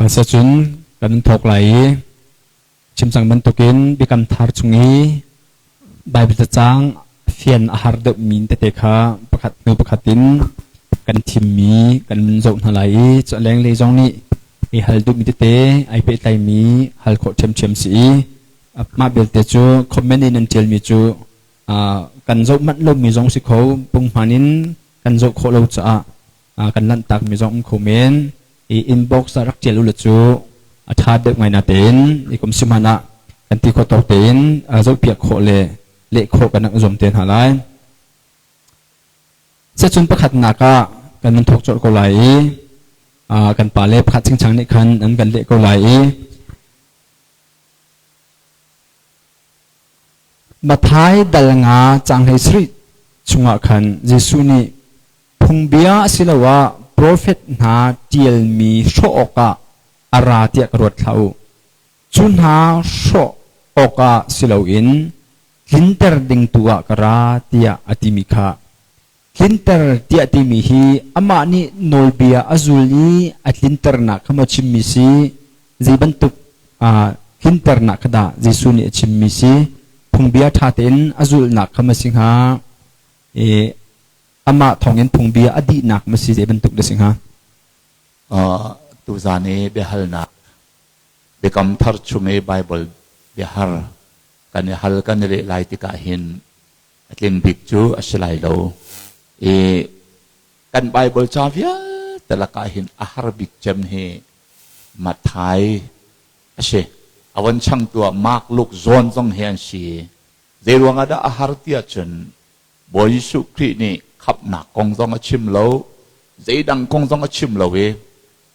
Kha cun kan thawk lai i chim cang bantukin Biakam Thar chung i Baibal cacang fian a har deuhmi tete kha pakhat hnu pakhat in kan thimmi kan zoh hna lai i cu a lenglei zong nih i hal duhmi tete ai pehtlaimi hal khawh ṭhiamṭhiam si i mah belte cu comment in an ṭialmi cu kan zoh manh lomi zong si kho punghman in kan zoh khawh lo caah kan lanhtakmi zong um kho men i inbox ah rak ṭial u law cu a ṭha deuh ngai natein i kum si hmanh ah kan ti khawh tawk tein zohpiak khawh le leh khawh kan rak zuam te hna lai. Sacun pakhatnak ah kan nan thawk colh ko lai i kan pale pakhat chingchang nih khan an kan leh ko lai i Matthai dal nga caang 17 chungah khan Jesuh nih phungbia asiloah profet hna ṭialmi hrawh awkah a ra tiah ka ruat hlah u. Cu hna hrawh awkah si loin tlinter ding tu ah ka ra tiah a timi kha tlinter tiah timi hi amah nih nawlbia a zul i a tlinternak kha maw chimmi si zei bantuk tlinternak kha dah Jesuh nih a chimmi si phungbia ṭha tein a zulhnak kha maw si hnga i amah thawngin phungbia a dihnak ma si zei bantuk dah si hnga? Tuzan i biahalnak Biakam Thar chung i Baibal biahar kan i hal kan i leh lai tikah hin a tling bik cu a si lai lo. I kan Baibal ca vialte lakah hin a har bik cem hi Matthai a si. A von changtu ah Mark, Luke, John zong hi an si. Zei ruangah dah a har ti ahcun Bawi Jesuh Khrih nih khamhnak kong zong a chim lo, zeidang kong zong a chim lo i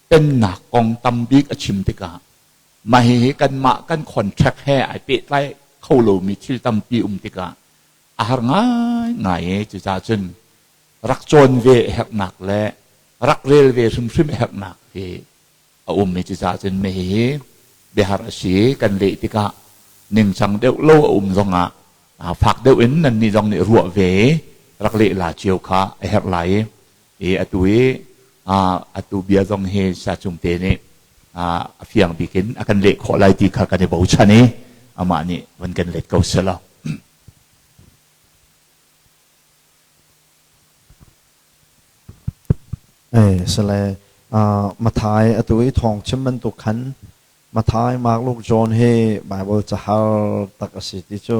pennak kong tambik a chim tikah mah hihi kanmah kan contract he ai pehtlai kho lomi thil tampi um tikah a har ngaingai i cucaah cun rak cawn ve a herhnak le rak rel ve hrimhrim a herhnak hi a um i cucaah cun mah hihi biahar a si kan leh tikah ningcang deuh lo a um zongah fak deuh in nannih zong nih ruah ve rak leh la cio kha a herh lai i atu i atu bia zong hi sacung te nih a fiang bik in a kan leh khawh lai ti kha kan i bochan i amah nih van kan let ko selaw. Sale Mathai atu i thawng chim bantuk khan Mathai, Mark, Luke, John hi Bible cahar tak a si ti cu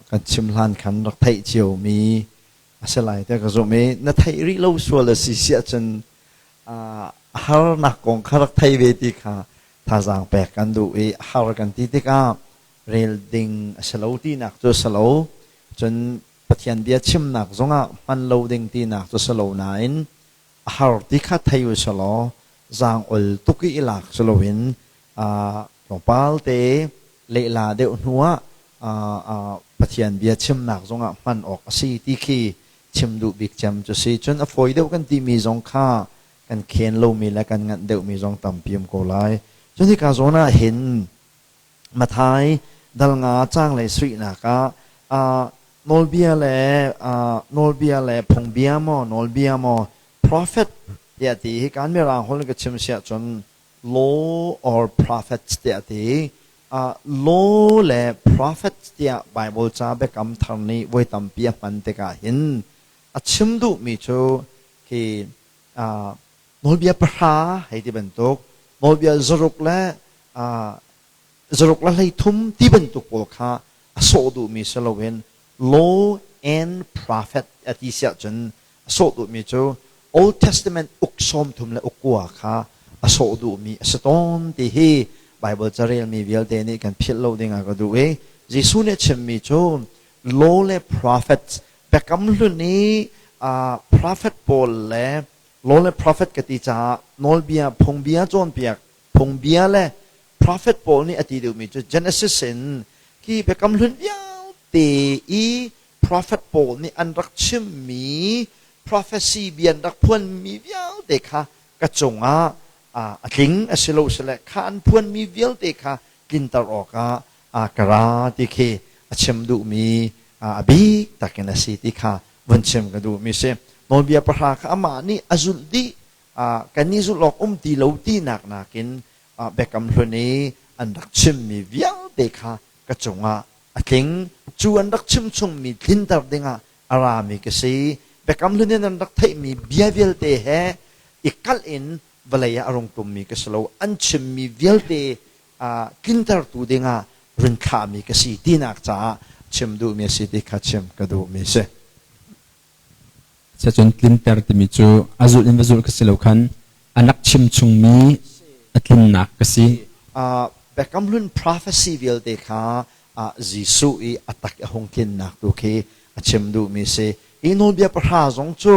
kan chim hlan khan rak theih ciomi a si lai tiah ka zumh i na theih rih lo sual a si si ahcun harnak kong kha rak thei ve ti kha thazaang pek kan duh i har kan ti tikah rel ding a si lo tinak cu a si lo. Cun Pathian bia chimnak zongah hman lo ding tinak cu a si lo nain a har ti kha thei u selaw zaang ol tuk i i lak si loin tlawmpal te lehla deuh hnuah Pathian bia chimnak zongah hman awk a si ti khi chim duh bik cem cu si. Cun a fawi deuh kan timi zong kha kan khen lomi le kan nganh deuhmi zong tampi um ko lai. Cun hika zawn ah hin Mathai dal nga caang le suihnak ah nawlbia le nawlbia le phungbia maw nawlbia maw prophet tiah ti hi kan mirang holh in ka chim si ahcun law or prophets tiah ti law le prophets tiah Bible ca biakam thar nih voi tampi a hman tikah hin a chim duhmi cu khi nawlbia pahra hei ti bantuk nawlbia zaruk le zaruk le 13 ti bantuk pawl kha a sawh duhmi si loin law and prophet a ti si ahcun a sawh duhmi cu Old Testament uk 30 le uk 9 kha a sawh duhmi a si tawn ti hi Bible carelmi vialte nih kan philh lo ding ah ka duh i Jesuh nih a chimmi cu law le prophets biakam hlun i prophet pawl le law le prophet ka ti caah nawlbia phungbia cawnpiak phungbia le prophet pawl nih a ti duhmi cu Genesis in khi biakam hlun vialte i prophet pawl nih an rak chimmi prophecy bia an rak phuanmi vialte kha ka cungah a tling a si lo sile kha an phuanmi vialte kha tlinter awkah ka ra ti khi a chim duhmi a bik takin a si ti kha vun chim ka duhmi si. Nawlbia pahra kha amah nih a zulh dih. Kan i zulh awk um ti lo tinak nakin Biakam Hlun i an rak chimmi vialte kha ka cungah a tling. Cu an rak chim chungmi tlinter dingah a rami ka si. Biakam Hlun in an rak theihmi bia vialte he i kalh in vawlei ah a rung tummi ka si lo. An chimmi vialte tlintertu dingah run thlahmi ka si tinak caah chim duhmi a si ti kha chim ka duhmi a si. Cun tlinter timi cu a zulh in va zulh ka si lo khan an rak chim chungmi a tlinnak ka si. Biakam Hlun prophecy vialte kha Jesuh i a tak a hung tlinnak tu khi a chim duhmi a si. Hi nawlbia pahra zong cu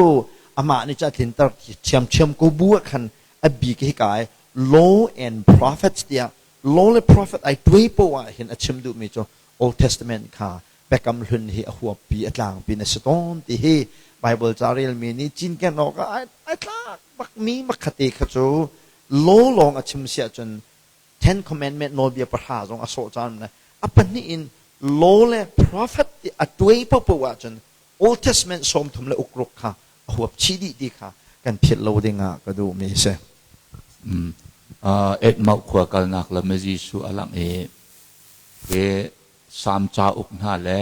amah nih cun a tlinter ṭhiamṭhiam ko bu ah khan a bik hi ka i law and prophets tiah law le prophet ai tuai poah ah hin a chim duhmi cu Old Testament kha Biakam Hlun hi a huappi a tlangpi na si tawn ti hi Bible ca relmi nih cinken awk ah ai tlak bakmi makhate kha cu law lawng a chim si ahcun Ten Commandment nawlbia pahra zong a sawh caan le a pahnih in law le prophet ti a tuai paohpaoh ahcun Old Testament sawmthum le ukruk kha a huap chih dih ti kha kan philh lo ding ah ka duhmi a si. Edmau khua kalnak lam i Jesuh a langh i hi Salm cauk hna le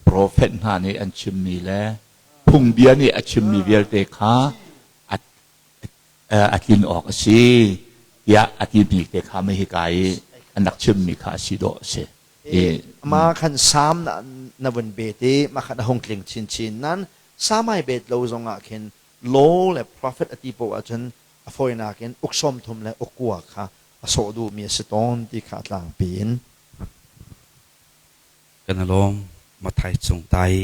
profet hna nih an chimmi le phungbia nih a chimmi vialte kha a tlin awk a si tiah a timi te kha mei hika i an rak chimmi kha a si dawh a si. Mah khan Salm na vun bet i mah khan a hung tling chinchin. Nan Salm ai bet lo zongah khin law le prophet a ti poah ahcun a fawinak in uk 30 le uk kua kha a sawh duhmi a si tawn ti kha a tlangpi in. Kan i lawm. Mathai cung tai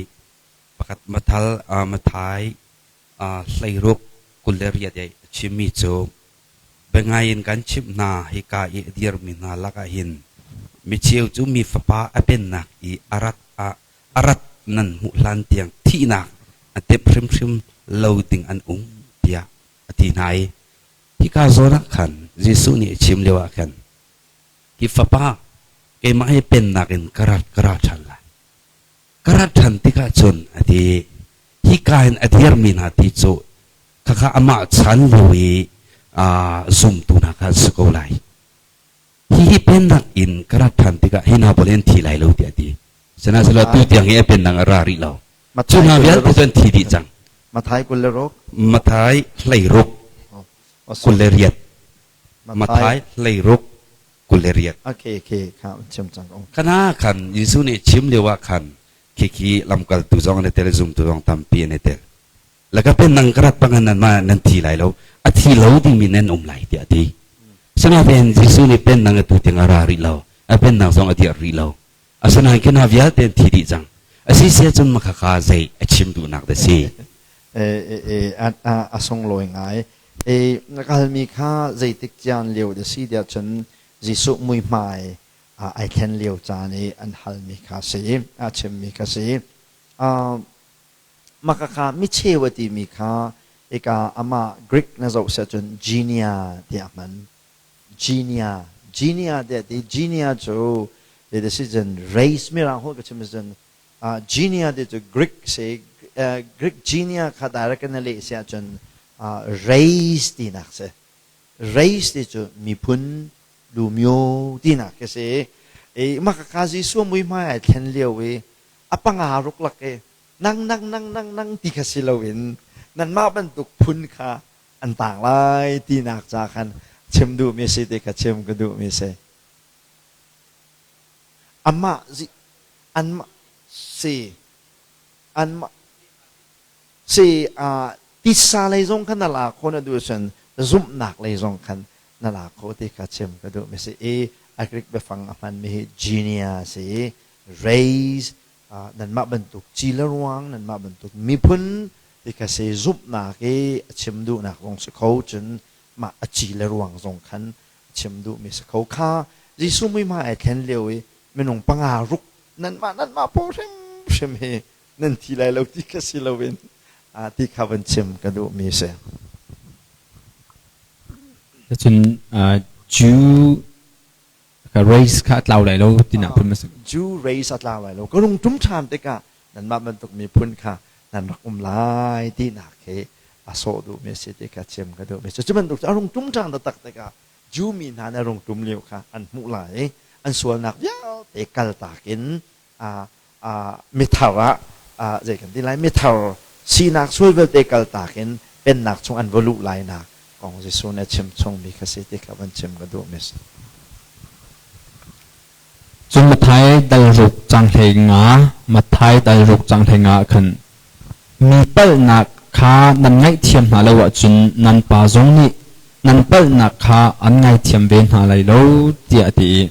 pakhat mathal Mathai 16 28 i a chimmi cu biangai in kan chimh hna hika i a dirmi hna lakah hin micheu cu mi fapa a pennak i a rat ah a rat nan hmuh hlan tiang thihnak a tep hrimhrim lo ding an um tiah a ti hna i hika zawn ah khan Jesuh nih a chim lio ah khan hi fapa keimah hi pennak in ka rat ka ra ṭhan lai Ka rat ṭhan tikah cun a ti. Hika hin a dirmi hna ti cu khakha amah chan lio i zumtu hna kha an si ko lai. Hihi pennak in ka rat ṭhan tikah hi hna pawl hi an thi lai lo tiah a ti. Sihmanhsehlaw tu tiang hi a pennak a ra rih lo. Cu hna vialte cu an thi dih cang. Mathai 26. Mathai 16 28. Mathai 16 28. Okay, okay, kha chim cang ko. Kana khan Jesuh nih chim lio ah khan khikhi lamkaltu zong an i tel, zumtu zong tampi an i tel. Laka pen nang karat pangan nan ma nan thi lai lo, a thi lo dingmi nan um lai tiah a ti. Sinain Jesuh nih pen nang atu tiang a ra rih lo, a pennak zong a dirh rih lo. Asinain khi hna vialte an thi dih cang. Asi sia cun makhaka zei a chim duhnak dah si? A sunglawi ngai. Na kalmi kha zeitik caan lio dah si tiah cun Jesuh muihmai ai thlen lio caan i an halmi kha si, a chimmi kha si. Mah kha micheu a timi kha ika amah Greek na zoh siah cun Genia tiah a hman. Genia, Genia tiah ti. Genia cu the si cun race mirang holh ka chim cun Genia ti cu Greek si. Greek Genia kha direct in na leh si ahcun race tinak si. Race ti cu miphun lumio tinak khi si. I mah kha Jesuh muihmai ai thlen lio i a panga ruklak i nang nang nang nang nang ti kha si loin nanmah bantuk phun kha an tang lai tinak ca khan chim duhmi si ti kha chim ka duhmi si. Amah anmah si anmah si titsa lei zong khan na la kho na duh cun zumhnak lei zong khan na la kho ti kha chim ka duhmi si i a Greek biafang a hmanmi hi genia si i raise nanmah bantuk ci le ruang nanmah bantuk miphun ti kha si zumhnak i a chim duhnak zong si kho cun mah a ci le ruang zong khan a chim duhmi si kho kha Jesuh muihmai ai thlen lio i minung panga ruk nanmah nanmah paw hrimhrim hi nan thi lai lo ti kha si loin ti kha van chim ka duhmi si. Cun Jew race kha a tlau lai lo tinak phun ma si? Jew race a tlau lai lo. Ka rung ṭum ṭhan tikah nanmah bantuk miphun kha nan rak um lai tinak hi a sawh duhmi a si ti kha chim ka duhmi cu. Cu bantuk cu a rung ṭum ṭhan taktak tikah Jew mi hna nih a rung ṭum lio kha an hmuh lai i an sualnak vialte kaltak in mithar ah zei kan ti lai, mithar sinak sual vialte kaltak in pennak chung an va luh lainak kong Jesuh nih a chim chungmi kha si ti kha van chim ka duhmi a si. Cun Matthai dal ruk cang 15, Matthai dal ruk cang 15 ah khan mi palhnak kha nan ngaihthiam hna lo ahcun nan Pa zong nih nan palhnak kha an ngaithiam ve hna lai lo tiah a ti i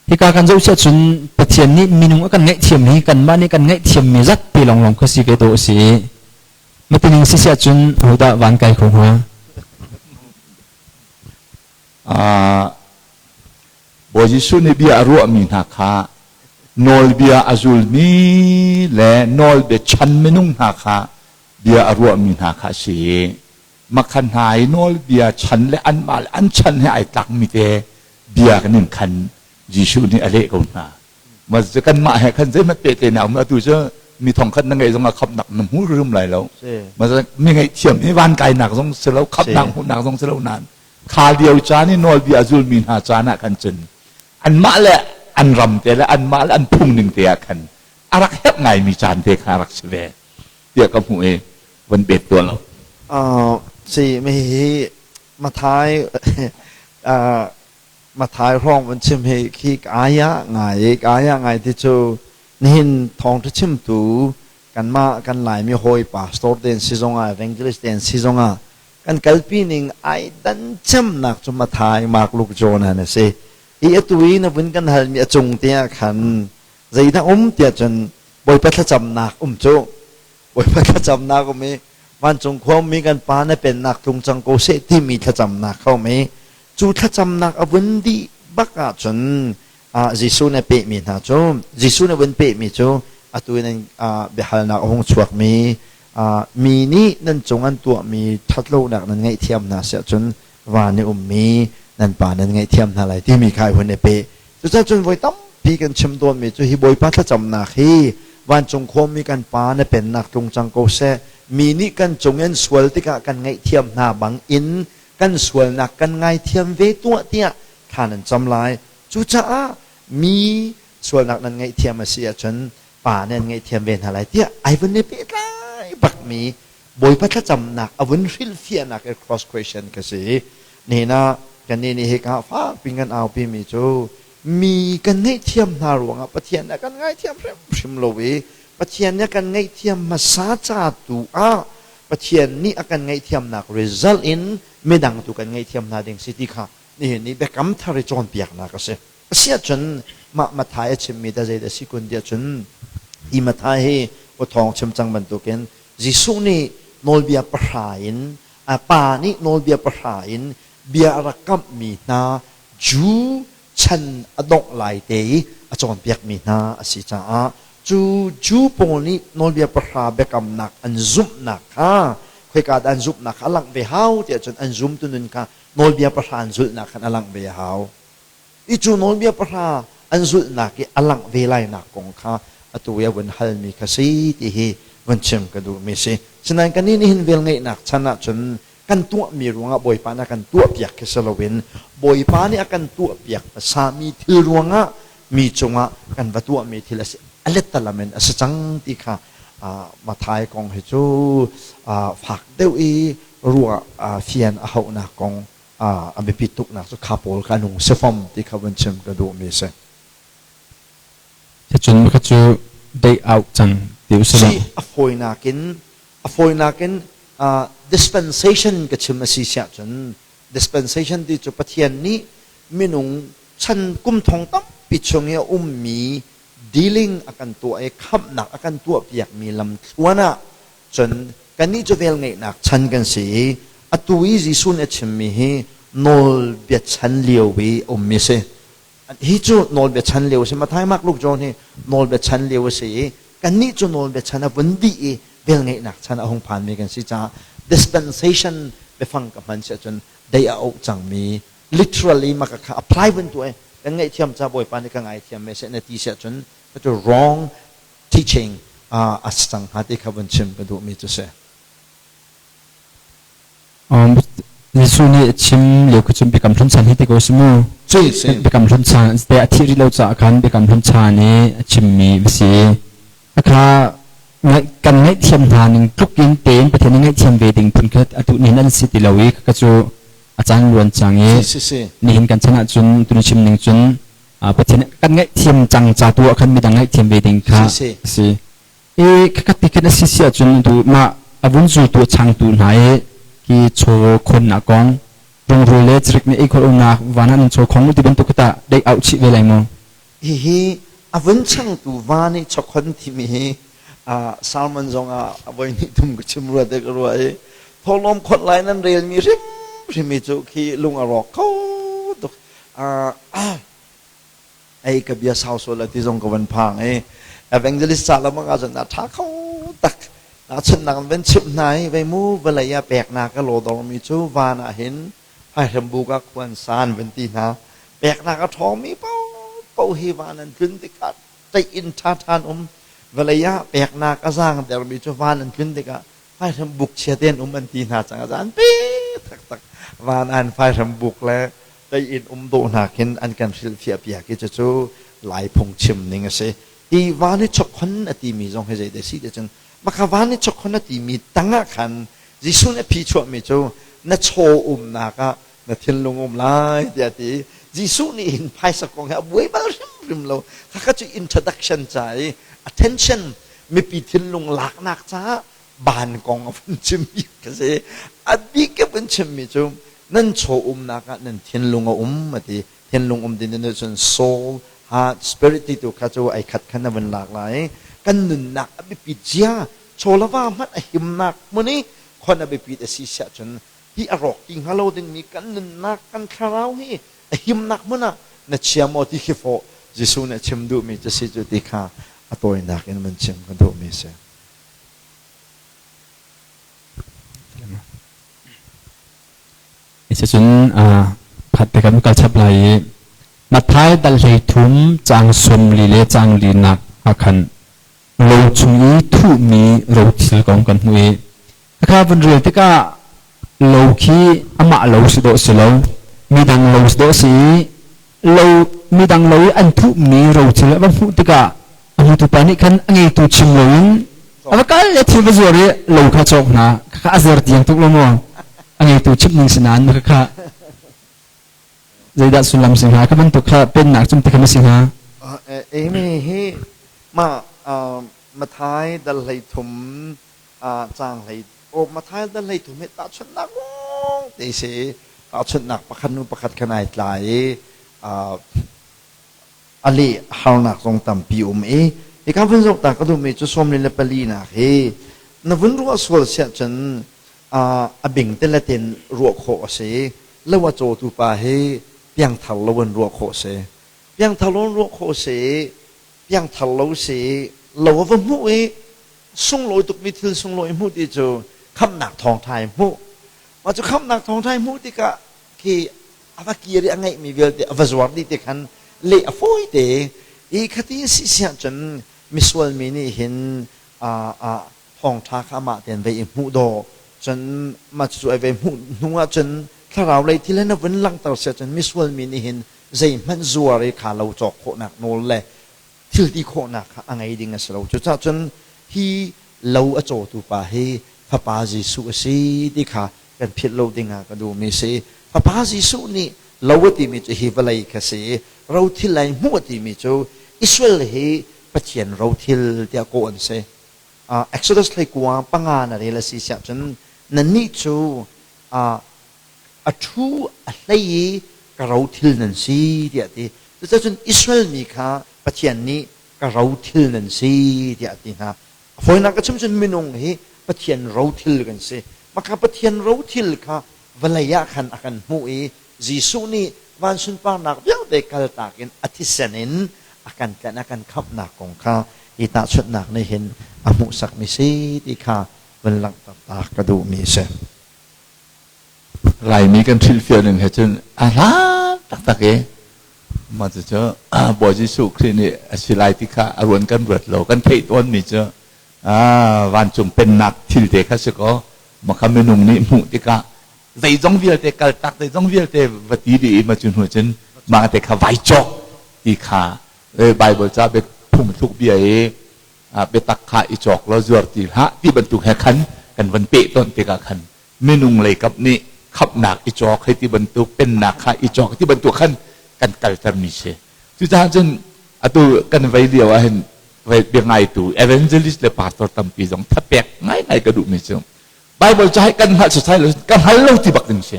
hika kan zoh siah cun Pathian nih minung a kan ngaihthiam hi kanmah nih kan ngaihthiammi zat te lawnglawng kha si ve dawh a si i matining si siah cun ahodah van kai kho hnga? Bawi Jesuh nih bia a ruahmi hna kha nawlbia a zulmi le nawlbia chan minung hna kha bia a ruahmi hna kha a si i makha hna i nawlbia chan le anmah le an chan he ai tlakmi te bia kan in khan Jesuh nih a leh ko hna. Ma kanmah he khan zeihmanh pehtlaihnak um atu cu mi thong khat na ngeih zong ah khamhnak na hmu hrim lai lo. Ma mi ngaihthiam hi van kainak zong si lo, khamhnak hmuhnak zong si lo nain kha lio caan i nawlbia a zulmi hna caan ah khan cun anmah le an ram te le anmah le an phung ning te ah khan a rak herh ngaimi caan te kha a rak si ve tiah ka hmuh i van bet tuah lo. Si hi Mathai Mathai hrawng van chim hi khi kaya ngai kaya ngai ti cu nihin thawngṭha chimtu kanmah kan Laimi hawi pastor ten si zongah evangelist ten si zongah kan kalpi ning ai dan cemnak cu Mathai, Mark, Luke, John an a si. I atu i na vun kan halmi a cung te ah khan zeidah um tiah cun Bawipa thlacamnak um cu. Bawipa thlacamnak um i vancung khuami kan Pa na pennak tlung cang ko seh timi thlacamnak kha um i cu thlacamnak a vun dih bak ahcun Jesuh nih a pehmi hna cu Jesuh nih a vun pehmi cu atu in biahalnak a hung chuakmi mi nih nan cung an tuahmi ṭhatlonak nan ngaihthiam hna si ahcun van i ummi nan Pa nan ngaihthiam hna lai timi kha i hun i peh. Cucaah cun voi tampi kan chim tawnmi cu hi Bawipa thlacamnak hi vancung khuami kan Pa na pennak tlung cang ko seh, mi nih kan cung in sual tikah kan ngaihthiam hna bang in kan sualnak kan ngaithiam ve tuah tiah thla nan cam lai. Cucaah mi sualnak nan ngaihthiam a si ahcun Pa nih an ngaihthiam ve hna lai tiah ai vun i pehtlai bakmi Bawipa thlacamnak a vun hrilhfiahnak i cross question ka si. Nihin ah kannih nih hika fakpi kan aupi mi cu mi kan ngaihthiam hna ruangah Pathian nih a kan ngaithiam hrimhrim lo i Pathian nih a kan ngaihthiam hmasa ca tu ah Pathian nih a kan ngaihthiamnak result in midang tu kan ngaihthiam hna ding si ti kha nihin ni biakam thar i cawnpiaknak a si. Asiahcun mah Matthai a chimmi ta zeidah a si kun tiah cun hi Matthai hi awthawng chim cang bantukin Jesuh nih nawlbia pahra in a pa nih nawlbia pahra in bia a rak kamhmi hna Jew chan a dongh lai te i a cawnpiakmi hna a si caah cu Jew pawl nih nawlbia pahra biakamnak an zumhnak kha khoika dah an zumhnak kha a langh ve hau tiah cun an zumtu nun kha nawlbia pahra an zulhnak khan a langh ve a hau. I cu nawlbia pahra an zulhnak i a langh ve lainak kong kha atu i a vun halmi kha si ti hi vun chim ka duhmi si. Sinain kannih nih hin velngeihnak chan ahcun kan tuahmi ruangah Bawipa nih a kan tuahpiak khi si loin Bawipa nih a kan tuahpiak hmasami thil ruangah mi cungah kan va tuahmi thil a si a lettalam in a si cang ti kha Matthai kong hi cu fak deuh i ruah fian a hauhnak kong a biapit tuknak cu kha pawl kha nung si fom ti kha vun chim ka duhmi a si. Cun kha cu day out cang ti usih. Si a fawinak in a fawinak in dispensation ka chim a si siah cun dispensation ti cu Pathian nih minung chan kum thong tampi chung i a ummi dealing a kan tuah i khamhnak a kan tuahpiakmi lamthluan ah cun kannih cu velngeihnak chan kan si i atu i Jesuh nih a chimmi hi nawlbia chan lio i a ummi a si. Hi cu nawlbia chan lio a si. Matthai, Mark, Luke, John hi nawlbia chan lio a si i kannih cu nawlbia chan a vun dih i velngeihnak chan a hung phanmi kan si caah dispensation biafang ka hman si ahcun dei a auh cangmi literally maka kha apply vun tuah i kan ngaihthiam ca Bawipa nih ka ngaithiam me seh na ti si ahcun cu wrong teaching a si cang hnga ti kha vun chim ka duhmi cu si. Jesuh nih a chim lio khi cun Biakam Hlun chan hi ti ko si mu. Si, si. Biakam Hlun chan te a thih rih lo caah khan Biakam Hlun chan i a chimmi a si. Kha kan ngaihthiam hna ning tluk in tein Pathian nih ngaihthiam ve ding phun kha atu nihin an si ti lo i ka cu a caan luan cang i Si, si, si. nihin kan chan ahcun tuni chim ning cun Pathian kan ngaihthiam cang ca tu ah khan midang ngaihthiam ve ding kha Si, si. a si. I khakhat ti khin a si si ahcun tu mah a vun zultu a changtu hna i hi chaw khonnak kong rungrul le cirik nih ei khawh lonak van ah nan chaw khong ti bantuk tah deih auh chih ve lai maw? Hihi a vun changtu va nih chawkhon timi hi Salmon zong ah a voi hnih thum ka chim rua te ka ruah i thawhlawm khawt lai nan relmi hrimhrim hi cu khi lung a rawk kho tuk. Ei ka bia sau sual ti zong ka van phang i evangelist ca lamang ah cun a ṭha kho tak. Nachunnak van chimh hna i vei mu vawlei ah peknak a lawdormi cu van ah hin phaihrambu ka khuan san van ti hna. Peknak a ṭhawngmi paohpaoh hi van an tlun tikah ṭeih in ṭha ṭhan um. Vawlei ah peknak a zaang dermi cu van an tlun tikah phaihram buk chia te an um an ti hna cang. A zaan pe taktak van an phaihram buk le tei in um dawh hna khin an kan hrilhfiah piak i cucu Lai phungchim ning a si. Hi van i chokkhon a timi zong hi zei te si te cun maka van i chokkhon a timi tangah khan Jesuh nih a phi chuahmi cu na chaw umnak ah na thinlung um lai tiah a ti. Jesuh nih hin phaisa kong hi a buai bal hrimhrim lo. Khakha cu introduction ca i attention mipi thinlung laknak caah ban kong a vun chimmi ka si. A bik a vun chimmi cu nan chaw umnak ah nan thinlung a um a ti. Thinlung um ding nih cun soul, heart, spirit ti tu kha cu ai khat khan a vun lak lai. Kan nunnak a biapit zia, chaw le va hmanh a himnak hmun i khon a biapit a si siah cun hi a rawk ti hnga lo dingmi kan nunnak, kan thlarau hi a himnak hmun ah na chia maw ti khi fawh Jesuh nih a chim duhmi cu si cu ti kha a tawinak in van chim ka duhmi a si. Cun khat te kan kal chap lai i Matthai dal 13 caang 40 le caang linak ah khan lo chung i thuhmi rothil kong kan hmuh i khakha vun rel tikah lo khi amah lo si dawh si lo, midang lo si dawh si i lo midang lo i an thuhmi rothil a va hmuh tikah a hmutu pa nih khan a ngeitu chim loin a va kal le thil va zuar i lo kha cawk hna. Khakha a zer tiang tuk lo maw? A ngeitu chimh ning si nain khakha zeidah sullam si hnga? Kha bantuk kha pennak cum ti kha ma si hnga? Amy hi mah Mathai dal 13 caang hlei o Mathai dal 13 hi tahchunhnak lawng te si. Tahchunhnak pakhat hnu pakhat khan ai tlai i a leh harnak zong tampi um i hika vun zoh ta ka duhmi cu 44 nak hi na vun ruah sual siah cun a bing te le ten ruah khawh a si. Lo a cawtu pa hi piangthar lo in ruah khawh a si, piangthar lo in ruah khawh a si, piangthar lo si lo a va hmuh i sunglawi tukmi thil sunglawi hmuh ti cu khamhnak thawngṭha i hmuh. Mah cu khamhnak thawngṭha i hmuh tikah khi a va kir i a ngeihmi vialte a va zuar dih te khan leh a fawi te i khati si si ahcun misual mi nih hin thawngṭha kha amah tein vei i hmuh dawh cun mah cucu ai vei hmuh hnu ahcun thlarau lei thil hin a vun langhter si ahcun misual mi nih hin zeihmanh zuar i kha lo cawk khawhnak nawl le thil ti khawhnak kha a ngei ding a si lo. Cucaah cun hi lo a cawtu pa hi Fapa Jesuh a si ti kha kan philh lo ding ah ka duhmi a si. Fapa Jesuh nih lo a timi cu hi vawlei kha si i rothil ai hmuh a timi cu Israel hi Pathian rothil tiah kawh an si. Exodus 15 na rel a si siah cun nannih cu a ṭhu a hlei i ka rothil nan si tiah a ti. Cucaah cun Israel mi kha Pathian nih ka rothil nan si tiah a ti hna. A fawinak ka chim cun minung hi Pathian rothil kan si. Maka Pathian rothil kha vawlei ah khan a kan hmuh i Jesuh nih van sunparnak vialte kaltak in a thisen in a kan tlanh a kan khamhnak kong kha hi tahchunhnak nih hin a hmuhsakmi si ti kha vun langhter ta ka duhmi a si. Laimi kan hrilhfiah ning he cun a hlan taktak i mah cucu Bawi Jesuh Khrih nih a si lai ti kha a ruan kan ruat lo. Kan theih tawnmi cu vancung pennak thil te kha si kaw mah kha minung nih hmuh tikah Zeizong vialte kaltak, zeizong vialte va ti dih i ma cu hnu cun mah te kha vai cawk ti kha Bible ca bia phungthluk bia i biatak kha i cawk law zuar ti hlah ti bantuk he khan kan van peh tawn tikah khan minung lei kap nih khamhnak i cawk hei ti bantuk, pennak kha i cawk ti bantuk khan kan kaltermi si. Cucaah cun atu kan vei lio ah hin bia ngaitu evangelist le pastor tampi zong thapek ngaingai ka duhmi cu Bible ca hi kan hngalh sasai lo, ka hngal lo ti bak ding si.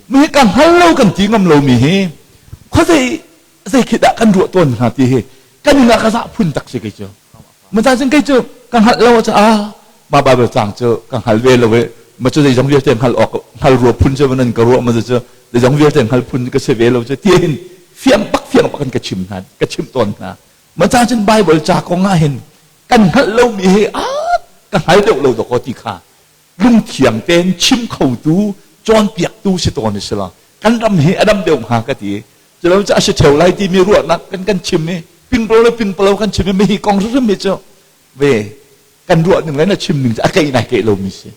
Mi hi ka hngal lo kan ti ngam lomi hi khuazei zei khi dah kan ruah tawn hnga ti hi kan in ah ka zah phun tak si kei cu. Maca cun kei cu ka hngalh lo ah ah mah Bible cang cu ka hngal ve lo i ma cu zeizong vialte hngal awk hngal rua phun cu nan ka ruah ma cu zeizong vialte hngal phun ka si ve lo cu tiin fiang bak fiang bak in ka chim hna, ka chim tawn hna. Maca cun Bible ca kong ah hin kan hngalh lomi hi ah ka hngal deuh lo dawkaw ti kha lungthiang tein chim khotu, cawnpiaktu si tawn i si lo kan ram hi a dam deuh hnga ka ti. Culo cu a si ṭheo lai timi ruahnak kan kan chim i pingpalo le pingpalo kan chim i mihi kong hrimhrim hi cu ve kan ruah ning le na chim ning cu a keih nai keih lomi si,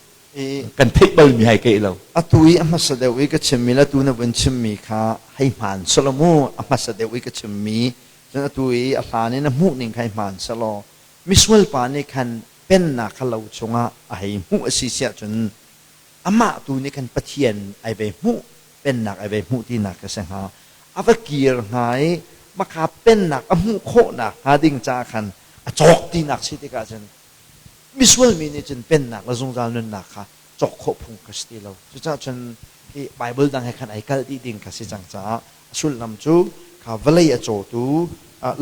kan theih balmi hai keih lo. Atu i a hmasa deuh i ka chimmi le atu na vun chimmi kha hei hmaan selaw mu. A hmasa deuh i ka chimmi cun atu i a hlan in a hmuh ning kha hei hmaan selaw misual pa nih khan pennak kha lo chungah a hei hmuh a si siah cun amah tu nih khan Pathian ai ve hmuh, pennak ai ve hmuh tinak ka si hnga. A va kir hnga i maka pennak a hmuh khawhnak hnga ding caah khan a cawk tinak si tikah cun misual mi nih cun pennak le zungzal nunnak kha cawk khawh phung ka si ti lo. Cucaah cun hi Bible dang he khan ai kalh dih ding kha si cang caah a sullam cu kha vawlei a cawtu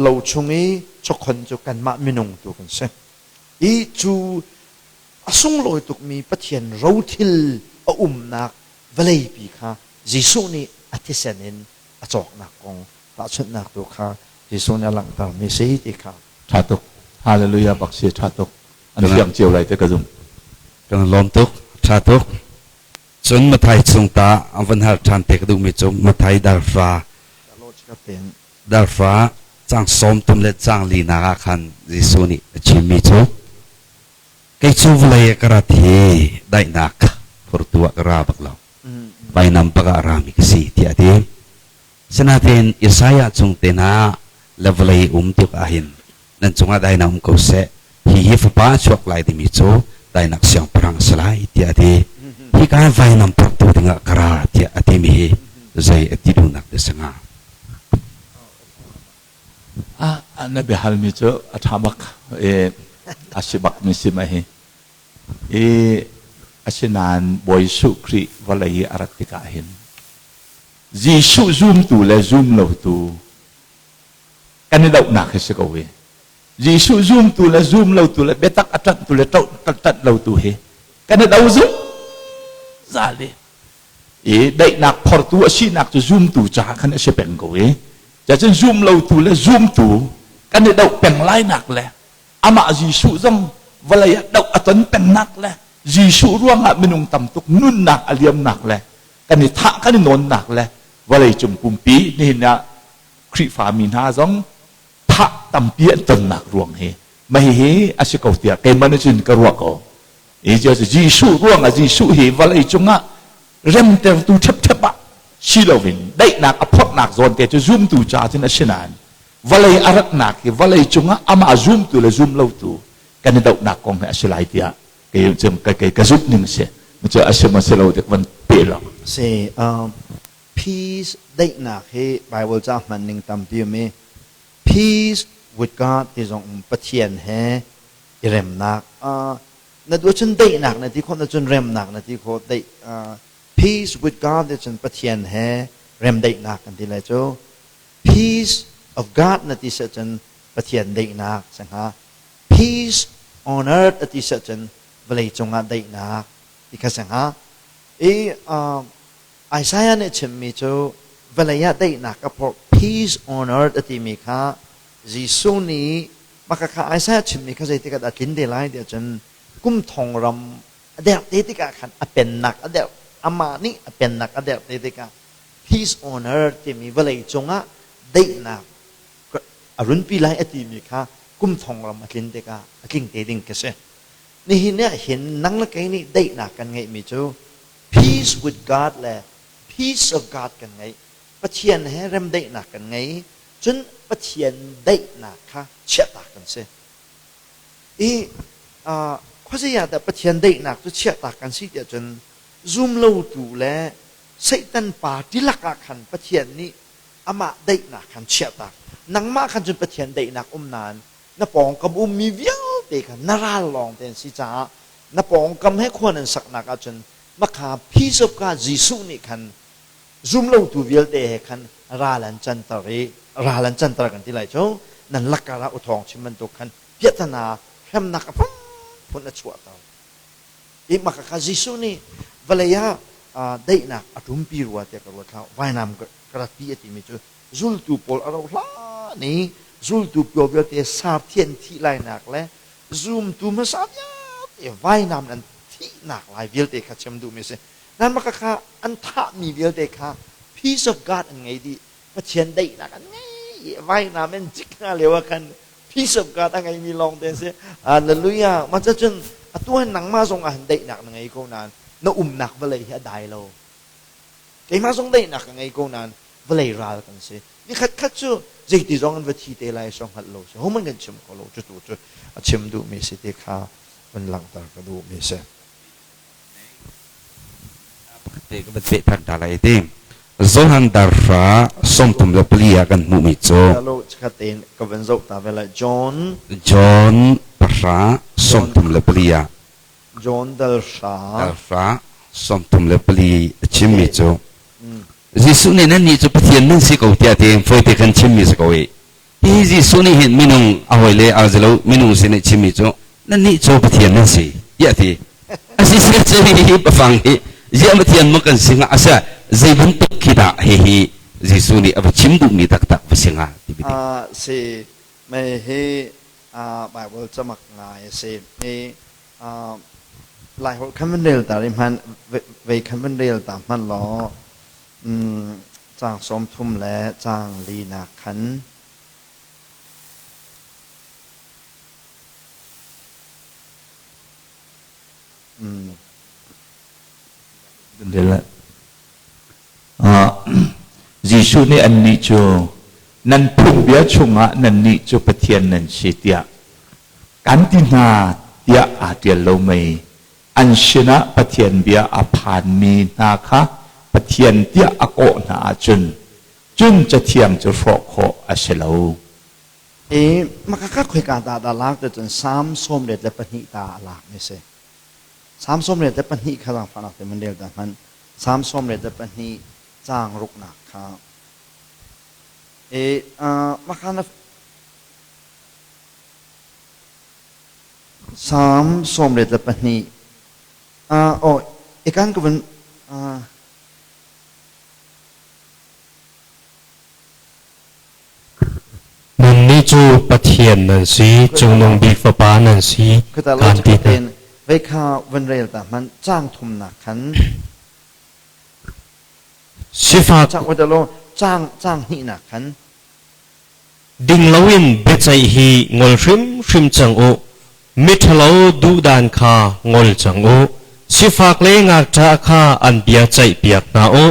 lo chung i chawkhon cu kanmah minung tu kan si i cu a sunglawi tukmi Pathian rothil a umnak vawleipi kha Jesuh nih a thisen in a cawknak kong tahchunhnak tu kha Jesuh nih a langhtermi si ti kha. Ṭha tuk. Hallelujah bak si, ṭha tuk. An fiang cio lai te ka zumh. Kan lawm tuk. Ṭha tuk. Cun Mathai chung ta an van hal ṭhan te ka duhmi cu Mathai darfa darfa cang 30 le cang linak ah khan Jesuh nih a chimmi cu kei cu vawlei ah ka rat hi daihnak phurtu ah ka ra bak lo, vainam bak ah a rami ka si tiah a ti. Sinain Isaiah chung te hna le vawlei um tuk ahhin nan cungah dainak um ko seh, hihi fapa a chuak lai timi cu dainak siangpahrang a si lai tiah a ti. Hika vainam phortu dingah ka ra tiah a timi hi zei a ti duhnak dah si hnga? Na biahalmi cu a ṭha bak i a si bakmi si ma hi. I asinain Bawi Jesuh Khrih vawlei i a rat tikah hin Jesuh zumtu le zum lotu kan i dohnak hi si ko hi. Jesuh zumtu le zum lotu le biatak a ṭanhtu le ṭanh lotu hi kan i do zungzal i i daihnak phortu a sinak cu zumtu caah khan a si peng ko i cacun zum lotu le zumtu kan i doh peng lainak le amah Jesuh zong vawlei ah doh a ton pengnak le Jesuh ruangah minung tam tuk nunnak a liamnak le kan i thah kan i nawnnak le vawlei cung pumpi nihin ah Khrihfami hna zong thah tampi an tonnak ruang hi mah hihi a si ko tiah keimah nih cun ka ruah ko. I Jesuh ruangah Jesuh hi vawlei cungah remtertu ṭhepṭhep ah si loin daihnak a phorhnak zawn te cu zumtu ca cun a si nain vawlei a ratnak hi vawlei cungah amah zumtu le zum lotu kan i dohnak kong hi a si lai tiah kei cu kei ka zumh ning si. Cu a si ma si lo tik van pe lo. Si, peace, daihnak hi Bible ca hman ning tampi um i peace with God ti zong um, Pathian he i remnak. Na duh cun daihnak na ti khawh, na cun remnak na ti khawh. Daih, peace with God ti cun Pathian he remdaihnak kan ti lai cu. Peace of God na ti seh cun Pathian daihnak si hnga. Peace on earth a ti seh cun vawlei cungah daihnak ti kha si hnga. I Isaiah nih chimmi cu vawlei ah daihnak a phorh, peace on earth a timi kha Jesuh nih maka kha Isaiah chimmi kha zeitik ah dah tlin te lai tiah cun kum thong ram a derh te tikah khan a pennak a derh, amah nih a pennak a derh te tikah peace on earth timi vawlei cungah daihnak a runpi lai a timi kha kum thong ram a tlin tikah a tling te ding ka si. Nihin ah hin nang le kei nih daihnak kan ngeihmi cu Peace with God le peace of God kan ngei. Pathian he remdaihnak kan ngei. Cun Pathian daihnak kha chiahtak kan si. I khuazei ah dah Pathian daihnak cu chiahtak kan si tiah cun zumlotu le Satan party lakah khan Pathian nih amah daihnak khan chiahtak. Nangmah khan cun Pathian daihnak um nain na pawngkam ummi vialte kha na ral lawng te an si caah na pawngkam he khua nan saknak ahcun makha peace of God Jesuh nih khan zumlotu vialte he khan ral an canter i ral an canter kan ti lai cu nan lakar ah uthawng chim bantuk khan piahtana hremnak a phunphun a chuahter i maka kha Jesuh nih vawlei ah daihnak a ṭumpi rua tiah ka ruat hlah vainam ka ratpi a timi cu zultu pawl a rauh hlan i zultu pawl vialte sarthian thih lainak le zumtu hmasa vialte vainam an thihnak lai vialte kha chim duhmi a si. Nan maka kha an thahmi vialte kha peace of God an ngei dih. Pathian daihnak an ngei. Vainam an cik hna lio ah khan peace of God a ngeimi lawng te an si. Hallelujah. Mah cun atu hin nangmah zong ah hin daihnak na ngei ko nain na umnak vawlei hi a dai lo. Keimah zong daihnak ka ngei ko nain vawlei ral kan si. Nikhat khat cu zeiti zong an va thi te lai so hngalh lo si. Hohmanh kan chim kho lo. Cutu cu a chim duhmi si ti kha van langhter ka duhmi si. Pakhat ka van peh than ta lai ti. Johan darhra 34 ah kan hmuhmi cu Hello, chikkhat tein ka van zoh ta ve lai. John John pahra 34 ah John dal hra. Dal hra 34 a chimmi cu Jesuh nih nannih cu Pathian nan si ko tiah ti fawite kan chimmi si ko i hi Jesuh nih hin minung a hawile a zelo minung sin i chimmi cu nannih cu Pathian nan si tiah ti a si si cu hi pafang hi ziah Pathian maw kan si hnga asa zei bantuk khi dah hihi Jesuh nih a va chim duhmi taktak va si hnga ti bi si mei hi Bible camak ngai a si i Laiholh khan van rel ta rih hmanh, vei khan van rel ta hmanh law caang 30 le caang linak khan Jesuh nih annih cu nan phungbia chungah nannih cu Pathian nan si tiah kan ti hna tiah aa ṭial lo mei? An sinah Pathian bia a phanmi hna kha Pathian tiah a kawh hna ahcun cun Cathiang cu hrawh khawh a si lo. I makaka khoika dah dah lak te cun Salm 82 ta a lak mi si. Salm 82 kha zaangfahnak te man rel ta hmanh. Salm 82 caang ruknak kha. E maka na Salm 82 oh ikan ka vun Nannih cu Pathian nan si, Cungnung Bik Fapa nan si, kaan ti hna. Vei kha van rel ta hmanh caang thumnak khan Sifak caang lo caang caang hnihnak khan ding loin biaceih hi ngol hrimhrim cang u. Miṭhalo duhdan kha ngol cang u. Sifak le ngakṭah kha an bia ceihpiak hna u.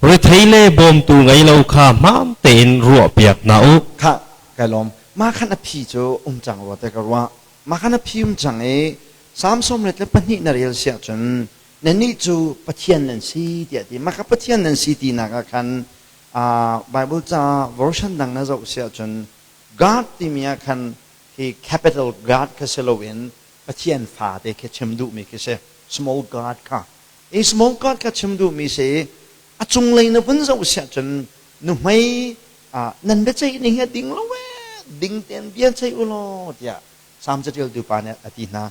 Rethei le bawmtu ngei lo kha hmaan tein ruahpiak hna u. Khah, kai lawm. Mah khan a phi cu um cang rua te ka ruah. Mah khan a phi um cang i Salm 82 na rel siah cun nannih cu Pathian nan si tiah ti. Mah kha Pathian nan si tinak ah khan Bible ca version dang na zoh siah cun God timi ah khan hi capital God kha si loin Pathian fate khi chim duhmi khi si. Small God kha. I small God kha chim duhmi si a cunglei na vun zoh siah cun nuhmei nan biaceih ning hi a ding lo ee ding tein bia ceih u law tiah Salm caṭialtu pa nih a ti hna.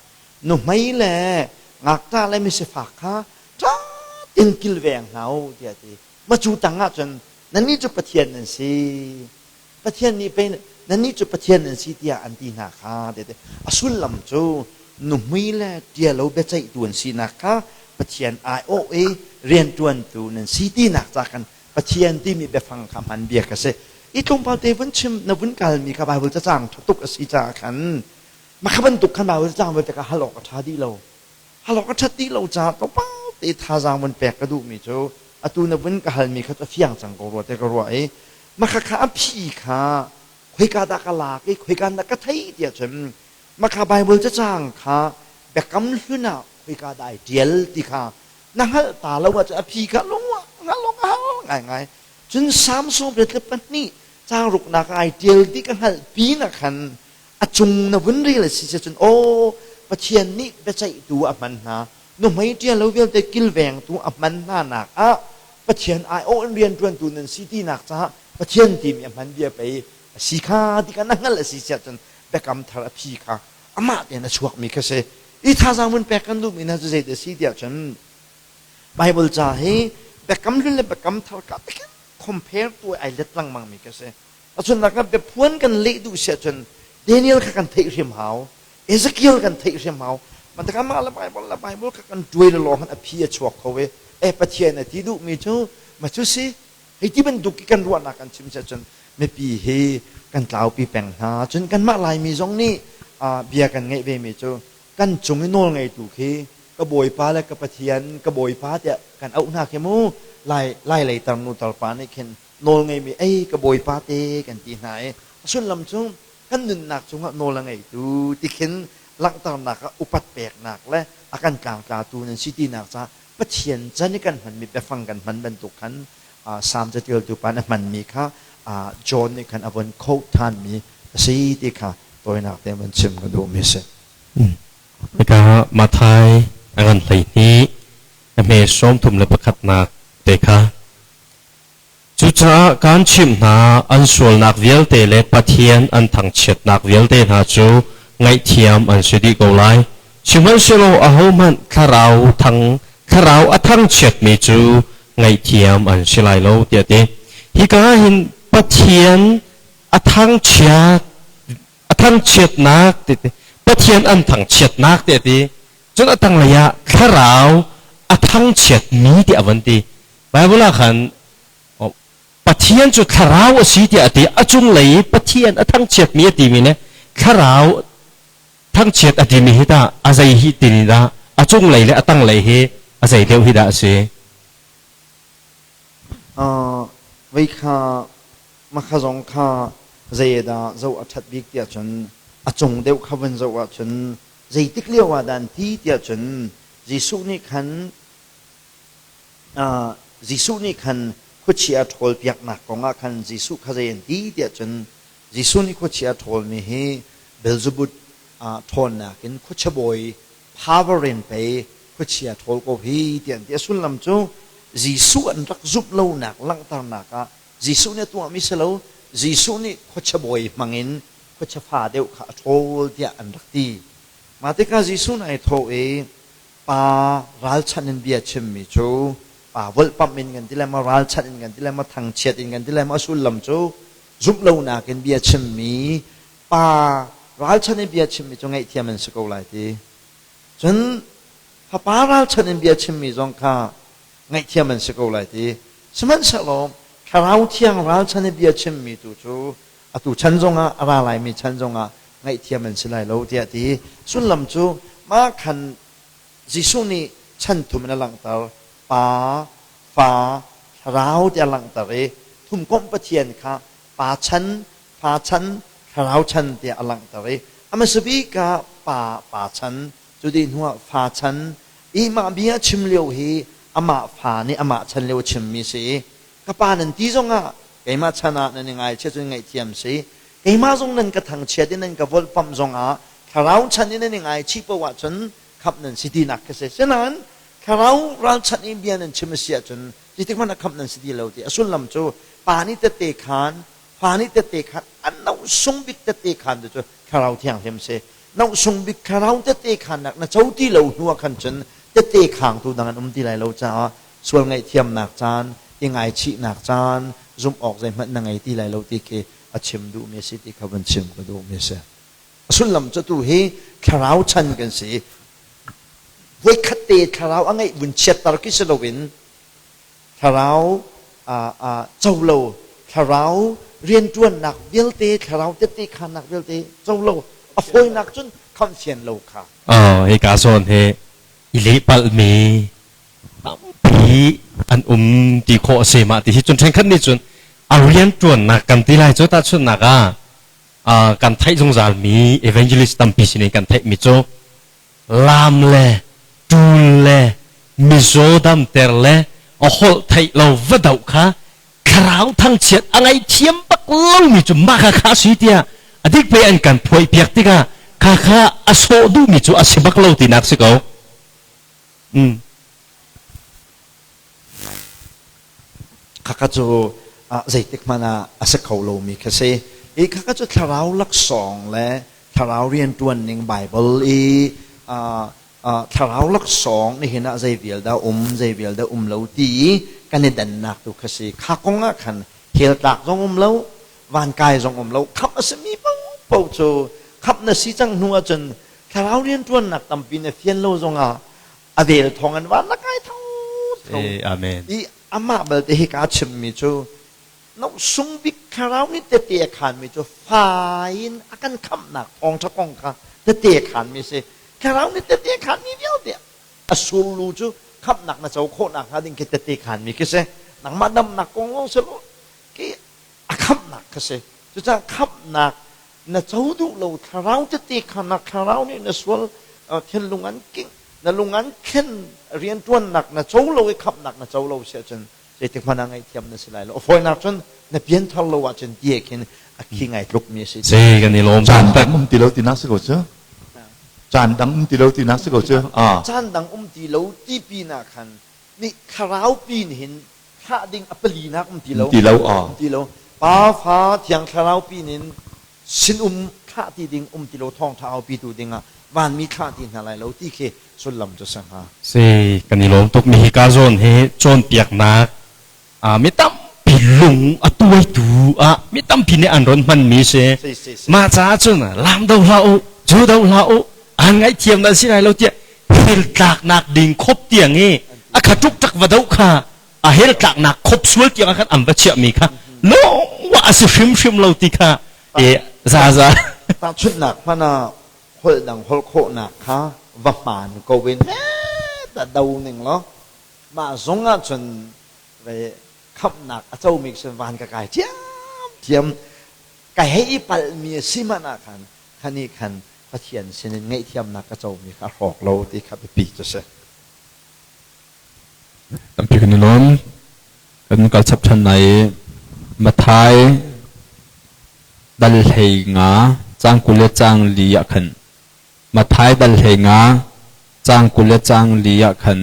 Nuhmei le ngakṭah le misifak kha ṭha tein kilveng hna u tiah a ti. Ma cu tang ah cun nannih cu Pathian nan si. Pathian nih pei nannih cu Pathian nan si tiah an ti hna kha ti a sullam cu nuhmui le ṭialo biaceihtu an sinak kha Pathian aiawh i rianṭuantu nan si tinak ca khan Pathian timi biafang kha hman bia ka si. I tlawmpal te vun chim na vun kalmi kha Bible cacang ṭha tuk a si caah khan mah kha bantuk khan Bible cacang vialte kha hal awk a ṭha dih lo. Hal awk a ṭhat dih lo caah tlawmpal te thazaang vun pek ka duhmi cu atu na vun ka halmi kha cu a fiang cang ko rua te ka ruah i mah kha a phi kha khoika dah ka lak i khoika dah ka theih tiah cun mah kha Baibal cacang kha biakam hlun ah khoika dah ai ṭial ti kha na hngalh ta lo ahcun a phi kha lung hngalh awk a har ngaingai. Cun Salm 92 caang ruknak ah ai ṭial ti ka hngalh pin ah khan a cung na vun rel a si cun aw Pathian nih biaceihtu a hman hna nuhmei ṭial lo vialte kilvengtu a hman hna nak ah Pathian aiawh in rianṭuantu nan si tinak caah Pathian timi a hman bia pei a si kha ti kha na hngalh a si siah cun biakam thar a phi kha amah tein a chuakmi kha si. I thazaang vun pek kan duhmi hna cu zeidah a si tiah cun Baibal ca hi biakam hlun le biakam thar ka takin compare tu ai let lengmang mi ka si. Achunnak ah biaphuan kan leh duh si ahcun Daniel kha kan theih hrim hau, Ezekiel kan theih hrim hau. Mantak mah le Bible le Bible kha kan tuai le lawng a phi a chuak kho i e Pathian a ti duhmi cu ma cu si hei ti bantuk i kan ruahnak kan chim si ahcun mipi hi kan tlaupi peng hna. Cun kanmah Laimi zong nih bia kan ngeih ve mi cu kan cung i nawl ngeitu khi ka bawipa le ka Pathian ka bawipa tiah kan auh hna khi mu lai lai lei tarnu tarpa nih khin nawl ngeimi ei ka bawipa te kan ti hna i a sullam cu kan nunnak cungah nawl a ngeitu ti khin langhternak ah upat peknak le a kan tlangtlatu nan si tinak caah Pathian can i kan hmanmi biafang kan hman bantuk khan Salm catialtu pa nih a hmanmi kha John nih khan a von quote thanmi a si ti kha tawinak te van chim ka duhmi a si. Hika Matthai a ngan 12 a hme 31nak te kha. Cucaah kaan chimh hna, an sualnak vialte le Pathian an thangchiatnak vialte hna cu ngaihthiam an si dih ko lai. Sihmanhsehlaw ahohmanh thlarau thang thlarau a thangchiatmi cu ngaihthiam an si lai lo, tiah a ti. Hika ah hin Pathian a thangchiat a thangchiatnak ti Pathian an thangchiatnak ti a ti. Cun a tanglei ah thlarau a thangchiatmi ti a van ti. Bible ah khan Pathian cu thlarau a si tiah a ti. A cunglei i Pathian a thangchiatmi a timi le thlarau thangchiat a timi hi tah a zei hi tini dah a cunglei le a tanglei hi a zei deuh hi dah a si? Vei kha makha zong kha zei dah zoh a ṭhat bik tiah cun a cung deuh kha vun zoh ahcun zeitik lio ah dah an ti tiah cun Jesuh nih khan Jesuh nih khan khuachia a ṭhawlpiaknak kong ah khan Jesuh kha zei an ti tiah cun Jesuh nih khuachia a ṭhawlmi hi Beelzebub ṭhawnnak in khuachia bawi power in pei khuachia ṭhawl ko hi tiah an ti. A sullam cu Jesuh an rak zumh lonak langhternak ah Jesuh nih a tuahmi si lo, Jesuh nih khuachia bawi hmang in khuachia fa deuh kha a ṭhawl tiah an rak ti. Mah tikah Jesuh nih ai thawh i pa ralchanh in bia chimmi cu pa volhpamh in kan ti lai maw ralchanh in kan ti lai maw thangchiat in kan ti lai maw a sullam cu zumh lonak in bia chimmi pa ralchanh in bia chimmi cu ngaihthiam an si ko lai ti cun fapa ralchanh in bia chimmi zong kha ngaihthiam an si ko lai ti sihmanhsehlaw thlarau thiang ralchanh in bia chimmi tu cu atu chan zongah a ra laimi chan zongah ngaihthiam an si lai lo tiah ti sullam cu mah khan Jesuh nih chan thum in a langhter pa fa thlarau tiah a langhter i thumkomh Pathian kha pa chan fa chan thlarau chan tiah a langhter i a hmasa bik ah pa pa chan cu dih hnuah fa chan i mah bia chim lio hi amah fa nih amah chan lio a chimmi si i ka pa nan ti zongah keimah chan ah nan i ngaichia cun ngaihthiam si keimah zong nan ka thangchiat i nan ka volhpamh zongah thlarau chan in nan i ngaichih paoh ahcun khamh nan si tinak khi si sinain thlarau ralchanh i bia nan chim a si ahcun zeitik hmanh ah khamh nan si ti lo ti a sullam cu pa nih tette khan fa nih tette khan an no sung bik tette khan tu cu thlarau thianghlim si no sung bik thlarau tette khan nak na co ti lo hnu ah khan cun tette khang tu dang an um ti lai lo caah sual ngaihthiamnak caan, i ngaichihnak caan, zumh awk zeihmanh na ngei ti lai lo ti khi a chim duhmi a si ti kha vun chim ka duhmi a si. A sullam cu tu hi thlarau chan kan si. Voikhat te thlarau a ngeih vun chiatter khi si loin thlarau co lo, thlarau rianṭuannak vialte, thlarau tette khannak vialte co lo, a fawinak cun khamh fian lo kha. Oh, hika zawn hi i lehpalhmi. tampi an um ti khawh a si mah ti hi cun ṭhenkhat nih cun a rianṭuannak kan ti lai cu tahchunhnak ah kan theih zungzalmi evangelist tampi sinin kan theihmi cu laam le ṭul le mizaw damter le a holh theih lo va doh kha thlarau thangchiat a ngaihthiam bak lomi cu mah kha kha si tiah a dik pei an kan phuai piak tikah kha kha a sawh duhmi cu a si bak lo tinak si ko. Khakha cu zeitik hmanh ah a si kho lomi kha si. I khakha cu thlarau laksawng le thlarau rianṭuan ning Bible i thlarau laksawng nihin ah zei vial dah um, zei vial dah um lo ti i kan i dannak tu kha si. Kha kong ah khan hell tlak zong um lo, vankai zong um lo, khamh a simi paohpaoh cu khamh na si cang hnu ahcun thlarau rianṭuannak tampi na fian lo zongah a vel thawng in van na kai tho tho. Amen. I amah balte hi kaa chimmi cu nosung bik thlarau nih tete a khaanmi cu fai in a kan khamhnak thawngṭha kong kha tete a khaanmi si. Thlarau nih tete a khaanmi vialte a surlu cu khamhnak na co khawhnak hnga ding khi tete khaanmi khi si. Nangmah damnak kong lawng si lo, khi a khamhnak kha si. Cucaah khamhnak na co duh lo thlarau tete kha na thlarau nih na sual thinlung an kingh na lung an khen rianṭuannak na co lo i khamhnak na co lo si ahcun zeitik hmanh ah ngaihthiam na si lai lo. A fawinak cun na pianthar lo ahcun ti khin a khi ngai tlukmi a si. Si kan i lawm. Caan dang um ti lo tinak si ko cu. Caan dang um ti lo tinak si ko cu. Caan dang um ti lo ti pinah khan nih thlarau pin hin thlah ding a palinak um ti lo. Ti lo. Um ti lo. Pa fa thiang thlarau pin in sinum thlah ti ding um ti lo thawngṭha aupitu dingah vanmi thlah ti hna lai lo ti khi sullam cu si hnga. Si kan i lawm tuk mi hika zawn hi cawnpiaknak mi tampi lung a tuaitu ah mi tampi nih an ron hmanmi si. Mah caah cun lam do hlah u, zu do hlah u, an ngaihthiam nan si lai lo tiah hel tlaknak ding khop tiang i a kha tuk tak va do kha a hel tlaknak khop sual tiang ah khan an va chiahmi kha lawng a si hrimhrim lo ti kha e za za Tahchunhnak hmanh ah holh dang holh khawhnak kha va hmaan ko in ta do ning law mah zong ah cun ve khamhnak a comi sin van ka kai thiam ka hei i palhmi a si hmanh ah khan khani khan Pathian sinin ngaihthiamnak ka comi kha a hrawk lo ti kha biapi cu si. Tampi kan i lawm. Kan kal chap ṭhan lai i Matthai dal 15 caang 20 le caang li ah khan Matthai dal 15 caang 20 le caang li ah khan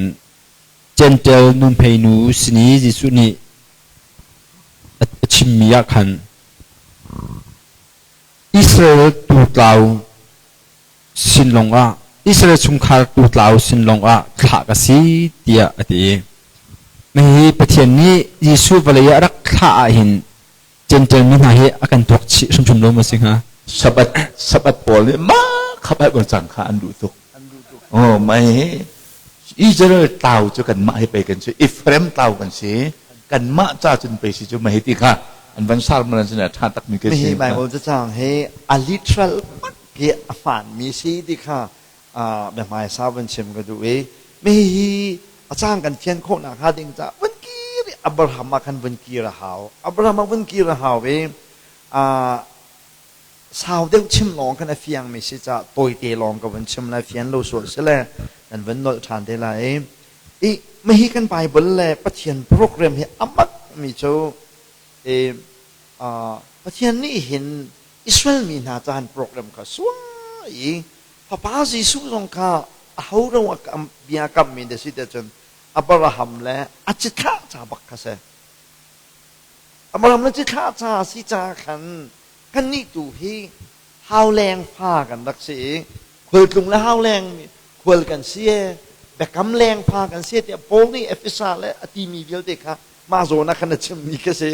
Jentail nuhmeinu sin i Jesuh nih a chimmi ah khan Israel tuutlau sin lawngah Israel chungkhar tuutlau sin lawngah thlah ka si tiah a ti. Hihi Pathian nih Jesuh vawlei ah rak thlah ahhin Jentail mi hna hi a kan tuak chih hrimhrim lo maw si hnga? Sabbath Sabbath pawl nih mah kha Bible cang kha an duh tuk. Oh mai Israel tlau cu kanmah hi pei kan si Ephraim tlau kan si kanmah ca cun pei si cu mah hi ti kha an van sermon an sin ah ṭha takmi ka si. Hihi Bible cacang hi a literal bak hi a hmaanmi si ti kha biahmaisa van chim ka duh i hihi a cang kan fian khawhnak hnga ding caah vun kir i Abraham ah khan vun kir a hau. Abraham ah vun kir a hau i sau deuh chim lawng khan a fiangmi si caah tawite lawng ka vun chim lai fian lo sual si le nan vun nolh ṭhan te lai i I mahi kan Bible le Pathian program hi a mak mi cu i Pathian nih hin Israel mi hna caan program kha sua i fapa Jesuh zong kha a ho ro a bia kammi da si te cun Abraham le a cithlah ca bak kha si. Abraham le cithlah ca si ca khan kannih tu hi hauleng fa kan rak si i khualtlung le hauleng khual kan si e biakam leng fa kan si tiah Paul nih Efesa le a timi vialte kha mah zawn ah khan a chimmi kha si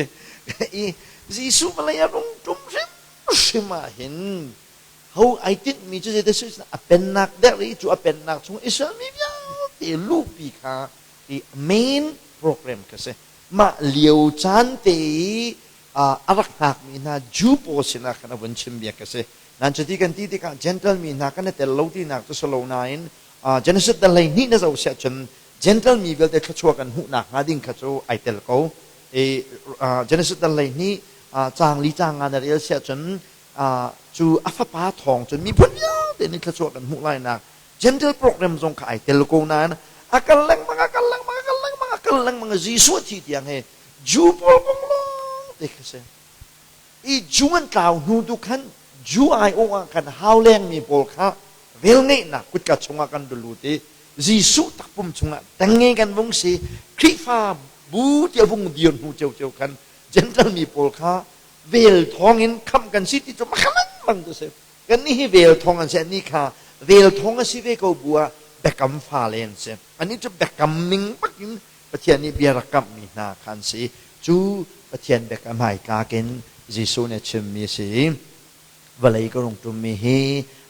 i Jesuh vawlei a rung ṭum hrimhrim ah hin ho ai tinhmi cu zeiti si a pennak der i cu a pennak chung Israel mi vialte luhpi kha i main program kha si mah lio caan te i a rak hngakmi hna Jew pawl sinah khan a vun chim bia kha si. Nan cuti kan ti tikah Gentile mi hna kan i tel lo tinak cu si lo nain Genesis dal 12 na zoh siah cun Gentle mi vialte thluachuah kan hmuhnak hnga ding kha cu ai tel ko. I Genesis dal 12 caang li caang nga na rel siah cun cu a fapa thawng cun miphun vialte nih thluachuah kan hmuh lai nak Gentle program zong kha ai tel ko nain a kal lengmang a kal lengmang a kal lengmang a kal lengmang Jesuh a thi tiang he Jew pawl kong lawng te kha si. I Jew an tlau hnu tu khan Jew aiawh ah khan hau lengmi pawl kha velngeihnak kutka chungah kan lut i Jesuh takpum chungah tengnge kan vung si. Khrihfa bu ti a vung dir hnu ciocio khan Gentle mi pawl kha vel thawngin khamh kan si ti cu makhaman bang tu si. Kannih hi vel thawng an si, annih kha vel thawng a si ve ko bu ah biakam fale an si. Annih cu biakam ning bakin Pathian nih bia rak kamhmi hna kha an si. Cu Pathian biakam ai tlak in Jesuh nih a chimmi a si. Vawlei ka rung ṭummi hi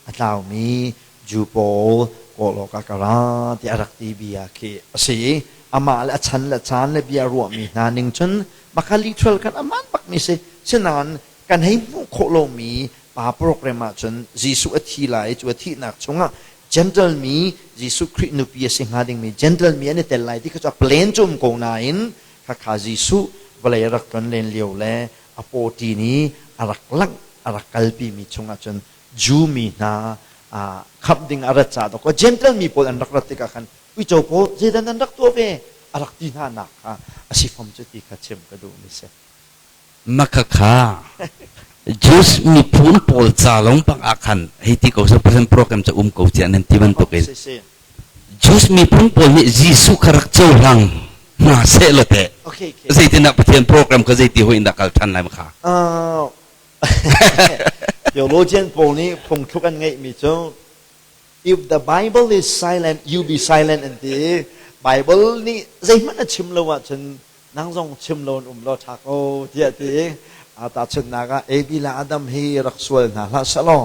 a tlaumi Jew pawl kawl awkah ka ra tiah a rak ti bia khi a si. Amah le a chan le caan le bia ruahmi hna ning cun maka literal khan a hmaan bakmi si. Sinain kan hei hmuh khawh lomi pa program ahcun Jesuh a thi lai i cu a thihnak chungah Gentle mi Jesuh Khrih nupi a si hnga dingmi Gentle mi an i tel lai ti kha cu a plan cu um ko nain khakha Jesuh vawlei a rak tlon len lio le a pawṭi nih a rak langh a rak kalpi mi chungah cun Jew mi hna khamh ding a rat caah dawkaw Gentle mi pawl an rak rat tikah khan uico pawl zeidah nan rak tuah ve a rak ti hna nak kha a si fom cu ti kha chim ka duh mi si. Makhakha Jews miphun pawl ca lawng bak ah khan hei ti ko seh President program cu um ko tiah nan ti bantukin Jews miphun pawl nih Jesuh kha rak cohlang hna seh law teh zeitindah Pathian program kha zeiti hoi in dah kal ṭhan lai makha? Theologian pawl nih phungthluk an ngeihmi cu if the Bible is silent, you be silent an ti. Bible nih zeihmanh a chim lo ahcun nang zong chim lo in um law ṭha ko tiah ti tahchunhnak ah Evi le Adam hi rak sual hna hlah selaw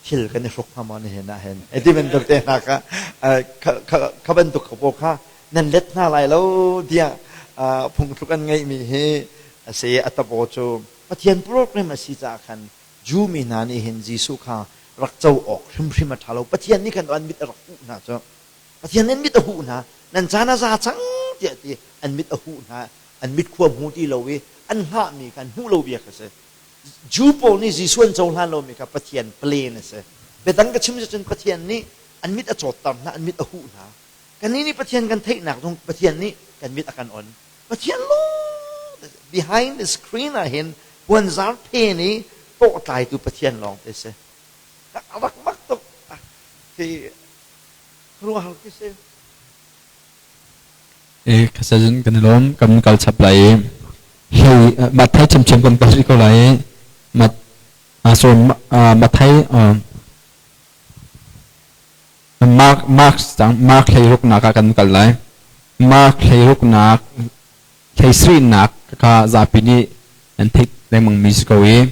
thil kan i hruk hnga maw nihin ah hin ti bantuk te hna kha kha bantuk kha pawl kha nan let hna lai lo tiah phungthluk an ngeihmi hi a si. A tapaw cu Pathian program a si caah khan Jew mi hna nih hin Jesuh kha rak co awk hrimhrim a ṭha lo. Pathian nih khan an mit a rak huh hna cu. Pathian an mit a huh hna. Nan caan a za cang tiah ti an mit a huh hna. An mit khua hmu ti lo i an hngahmi kha an hmuh lo bia kha si. Jew pawl nih Jesuh an cohlan lomi kha Pathian plan a si. Biadang ka chim cun Pathian nih an mit a cawtter hna, an mit a huh hna. Kannih nih Pathian kan theihnak zong Pathian nih kan mit a kan on. Pathian lawng behind the screen ah hin puanzar phen i tawhtlaitu Pathian lawng te si. A rak mak tuk. Khi khuaruahhar khi si. E khasajin kan i lawm kan kal chap lai i hlei Matthai chimchin kan kal rih ko lai i mat sorry Matthai Mark Mark cang Mark 16 nak ah kan kal lai. Mark 16 nak 17 nak kha zapi nih nan theih lengmang mi si ko i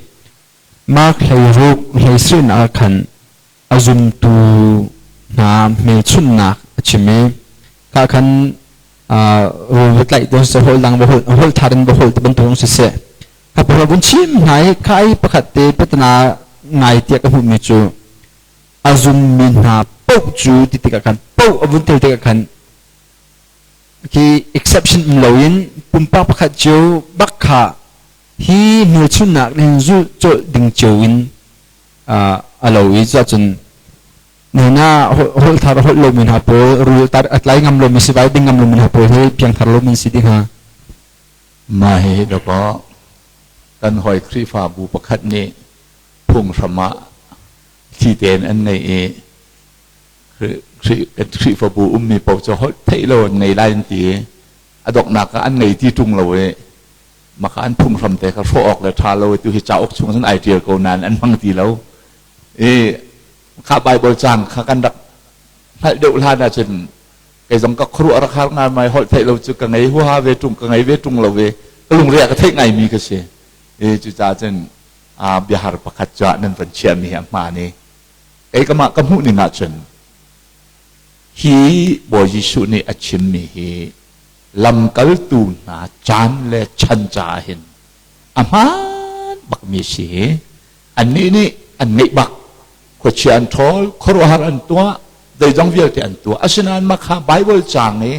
Mark 16 17 nak ah khan a zumtu hna hmelchunhnak a chim i kha khan rul va tlaih tu siseh, holh dang va holh holh thar in va holh ti bantuk siseh kha pawl vun chim hna i kha i pakhat te patana ngai tiah ka hmuhmi cu a zummi hna paoh cu ti tikah khan paoh a vun tel tikah khan khi exception um loin pumpak pakhat cio bak kha hi hmelchunhnak nih zulh colh ding cio in a lo i cuahcun nihin ah holh thar holh lomi hna pawl rul tar a tlai ngam lomi sivai ding ngam lomi hna pawl hi piangthar lomi si ding ha. Mah hi dawkaw kan hawi Khrihfabu pakhat nih phunghram ah thli tein an ngei i Khrihfabu ummi paoh cu holh theih lo an ngei lai an ti i a donghnak ah an ngei ti ṭung lo i maka an phunghram te kha hrawh awk le ṭha lo i tu hi cauk chung cun ai ṭial ko nain an hmang ti lo i kha Baibal caang kha kan rak hngalh deuh hlan ahcun kei zong ka khuaruah rak har ngai mai. Holh theih lo cu ka ngei huaha ve ṭung, ka ngei ve ṭung lo ve, ka lungre ah ka theih ngaimi ka si i cucaah cun biahar pakhat cu ah nan van chiahmi hi a hmaan i kei kamah ka hmuh ning ahcun hi Bawi Jesuh nih a chimmi hi lamkaltu hna caan le chan caah hin a hmaan bakmi si i annih nih an ngeih bak. Khuachia an ṭhawl, khuaruahhar an tuah. Zeizong vialte an tuah. Asinain mah kha Bible caang i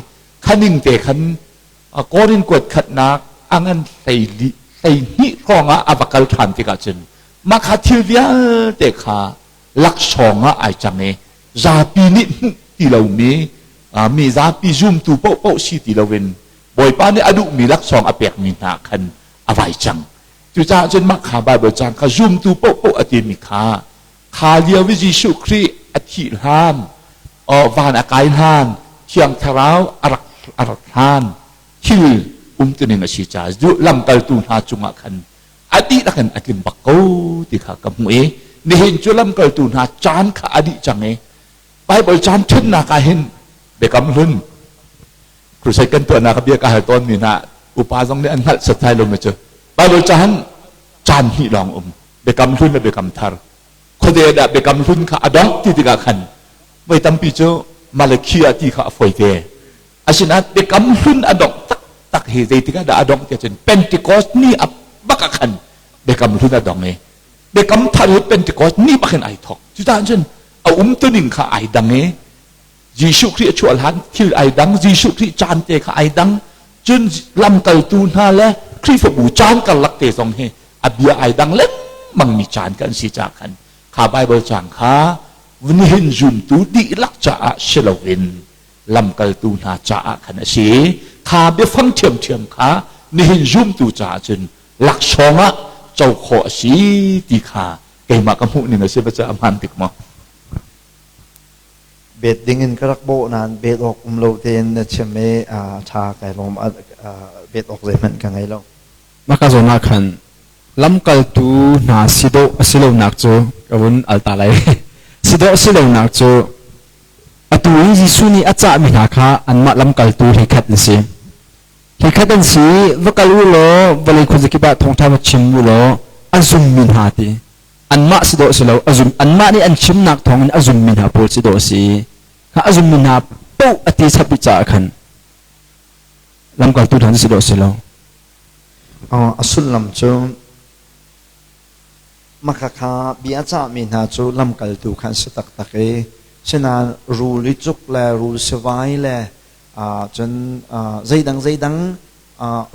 khaning te khan Korin kuat khatnak a ngan 12 hrawng ah a va kal ṭhan tikah cun mah kha thil vialte kha laksawng ah ai cang i zapi nih hmuh ti lomi mi zapi zumtu paohpaoh si ti loin Bawipa nih a duhmi laksawng a pekmi hna khan a vai cang. Cucaah cun mah kha Baibal caang kha zumtu paohpaoh a timi kha kha lio i Jesuh Khrih a thih hlan, van a kai hlan, Thiang Thlarau a rak hlan thil umtuning a si caah lamkaltu hna cungah khan a dihlak in a tling bak ko ti kha ka hmuh i nihin cu lamkaltu hna caan kha a dih cang i Baibal caan ṭhennak ah hin Biakam Hlun crusade kan tuahnak bia ka hal tawnmi hna upa zong nih an hngalh setsai lomi cu Baibal caan caan hnih lawng um, Biakam Hlun le Biakam Thar. Khuade dah Biakam Hlun kha a dongh ti tikah khan voi tampi cu Malakhi ah ti kha a fawi te. Asinain Biakam Hlun a dongh taktak hi zeitik ah dah a dongh tiah cun Pentecost ni a bak ah khan Biakam Hlun a dong i Biakam Thar hi Pentecost ni bak in ai thawk. Cucaah cun a umtuning kha ai dang i Jesuh Khrih a chuah hlan thil ai dang, Jesuh Khrih caan te kha ai dang, cun lamkaltu hna le Khrihfabu caan karlak te zong hi a bia ai dang lengmang mi caan kan si caah khan kha Bible caang kha nihin zumtu dihlak caah si loin lamkaltu hna caah khan a si. Kha biafang ṭhiamṭhiam kha nihin zumtu caah cun laksawng ah co khawh a si ti kha keimah ka hmuh ning a si va ca a hmaan tik maw? Bet ding in ka rak bawh nain bet awk um lo tein na chim i a ṭha kai lawm, bet awk zeihmanh ka ngei lo. Mah ka zawn ah khan lamkaltu hna si dawh a si lonak cu ka vun al ta lai. Si dawh si lonak cu atu i Jesuh nih a cahmi hna kha anmah lamkaltu hleikhat an si. Hleikhat an si, va kal u law vawlei khuazakip ah thawngṭha va chim u law a zummi hna ti. Anmah si dawh si lo, a zum anmah nih an chimnak thawngin a zummi hna pawl si dawh a si. Kha a zummi hna paoh a ti chap caah khan lamkaltu hna si dawh si lo. A sullam cu maka kha bia cahmi hna cu lamkaltu kha an si taktak i sinain rul i cuk le rul sivai le cun zeidang zeidang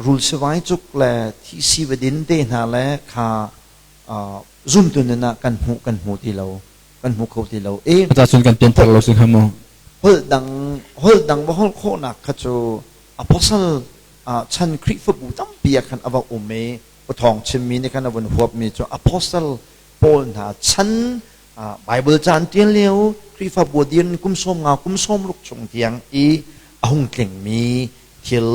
rul sivai cuk le thisi va din te hna le kha zumtu nun ah kan hmuh kan hmu ti lo, kan hmu kho ti lo i cun kan pianthar lo si hnga maw? Holh dang holh dang va holh khawhnak kha cu apostle chan Khrihfabu tampi ah khan a va um i thawng chimmi nih khan a vun huapmi cu apostle Paul hna chan Bible caan ṭial lio Khrihfabu din kum 50 kum 60 chung tiang i a hung tlingmi thil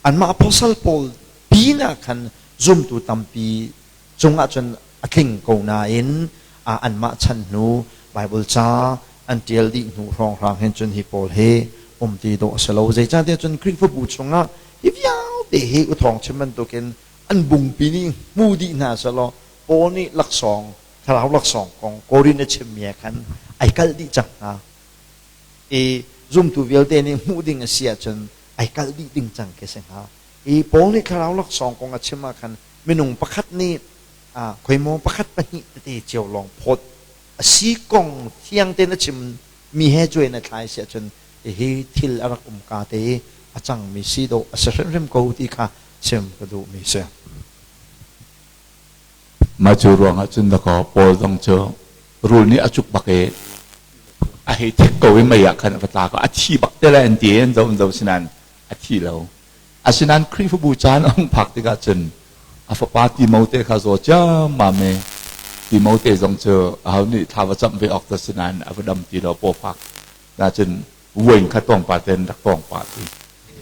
anmah apostle Paul pinah khan zumtu tampi cungah cun a tling ko nain anmah chan hnu Bible ca an ṭial dih hnu hrawnghrang hin cun hi pawl hi um ti dawh a si lo. Zeicahtiah cun Khrihfabu chungah hi vialte hi u thawng chim bantukin an bungpi nih hmu dih hna selaw Paul nih laksawng thlarau laksawng kong Korin a chimmi ah khan ai kalh dih cang hnga. I zumtu vialte nih hmuh ding a si ahcun ai kalh dih ding cang khi si hnga. I Paul nih thlarau laksawng kong a chim ah khan minung pakhat nih khoimaw pakhat pahnih tete cio lawng phawt a si kong thiang tein a chim mi he cuai na thlai si ahcun hihi thil a rak um ka te i a cangmi si dawh a si hrimhrim ko ti kha chim ka duhmi si. Mah cu ruangah cun dakaw Paul zong cu rul nih a cuk bak i a hei thek ko i mei ah khan a va tla ko, a thi bak te lai an ti i an zo an zo sinain a thi lo. Asinain Khrihfabu caan a hung phak tikah cun a fapa Timote kha zaw ciammam i Timote zong cu aho nih thla va camh ve awk ta si nain a va dam ti lo, pawfak cun wain kha tawngpa ten rak tawngpa ti.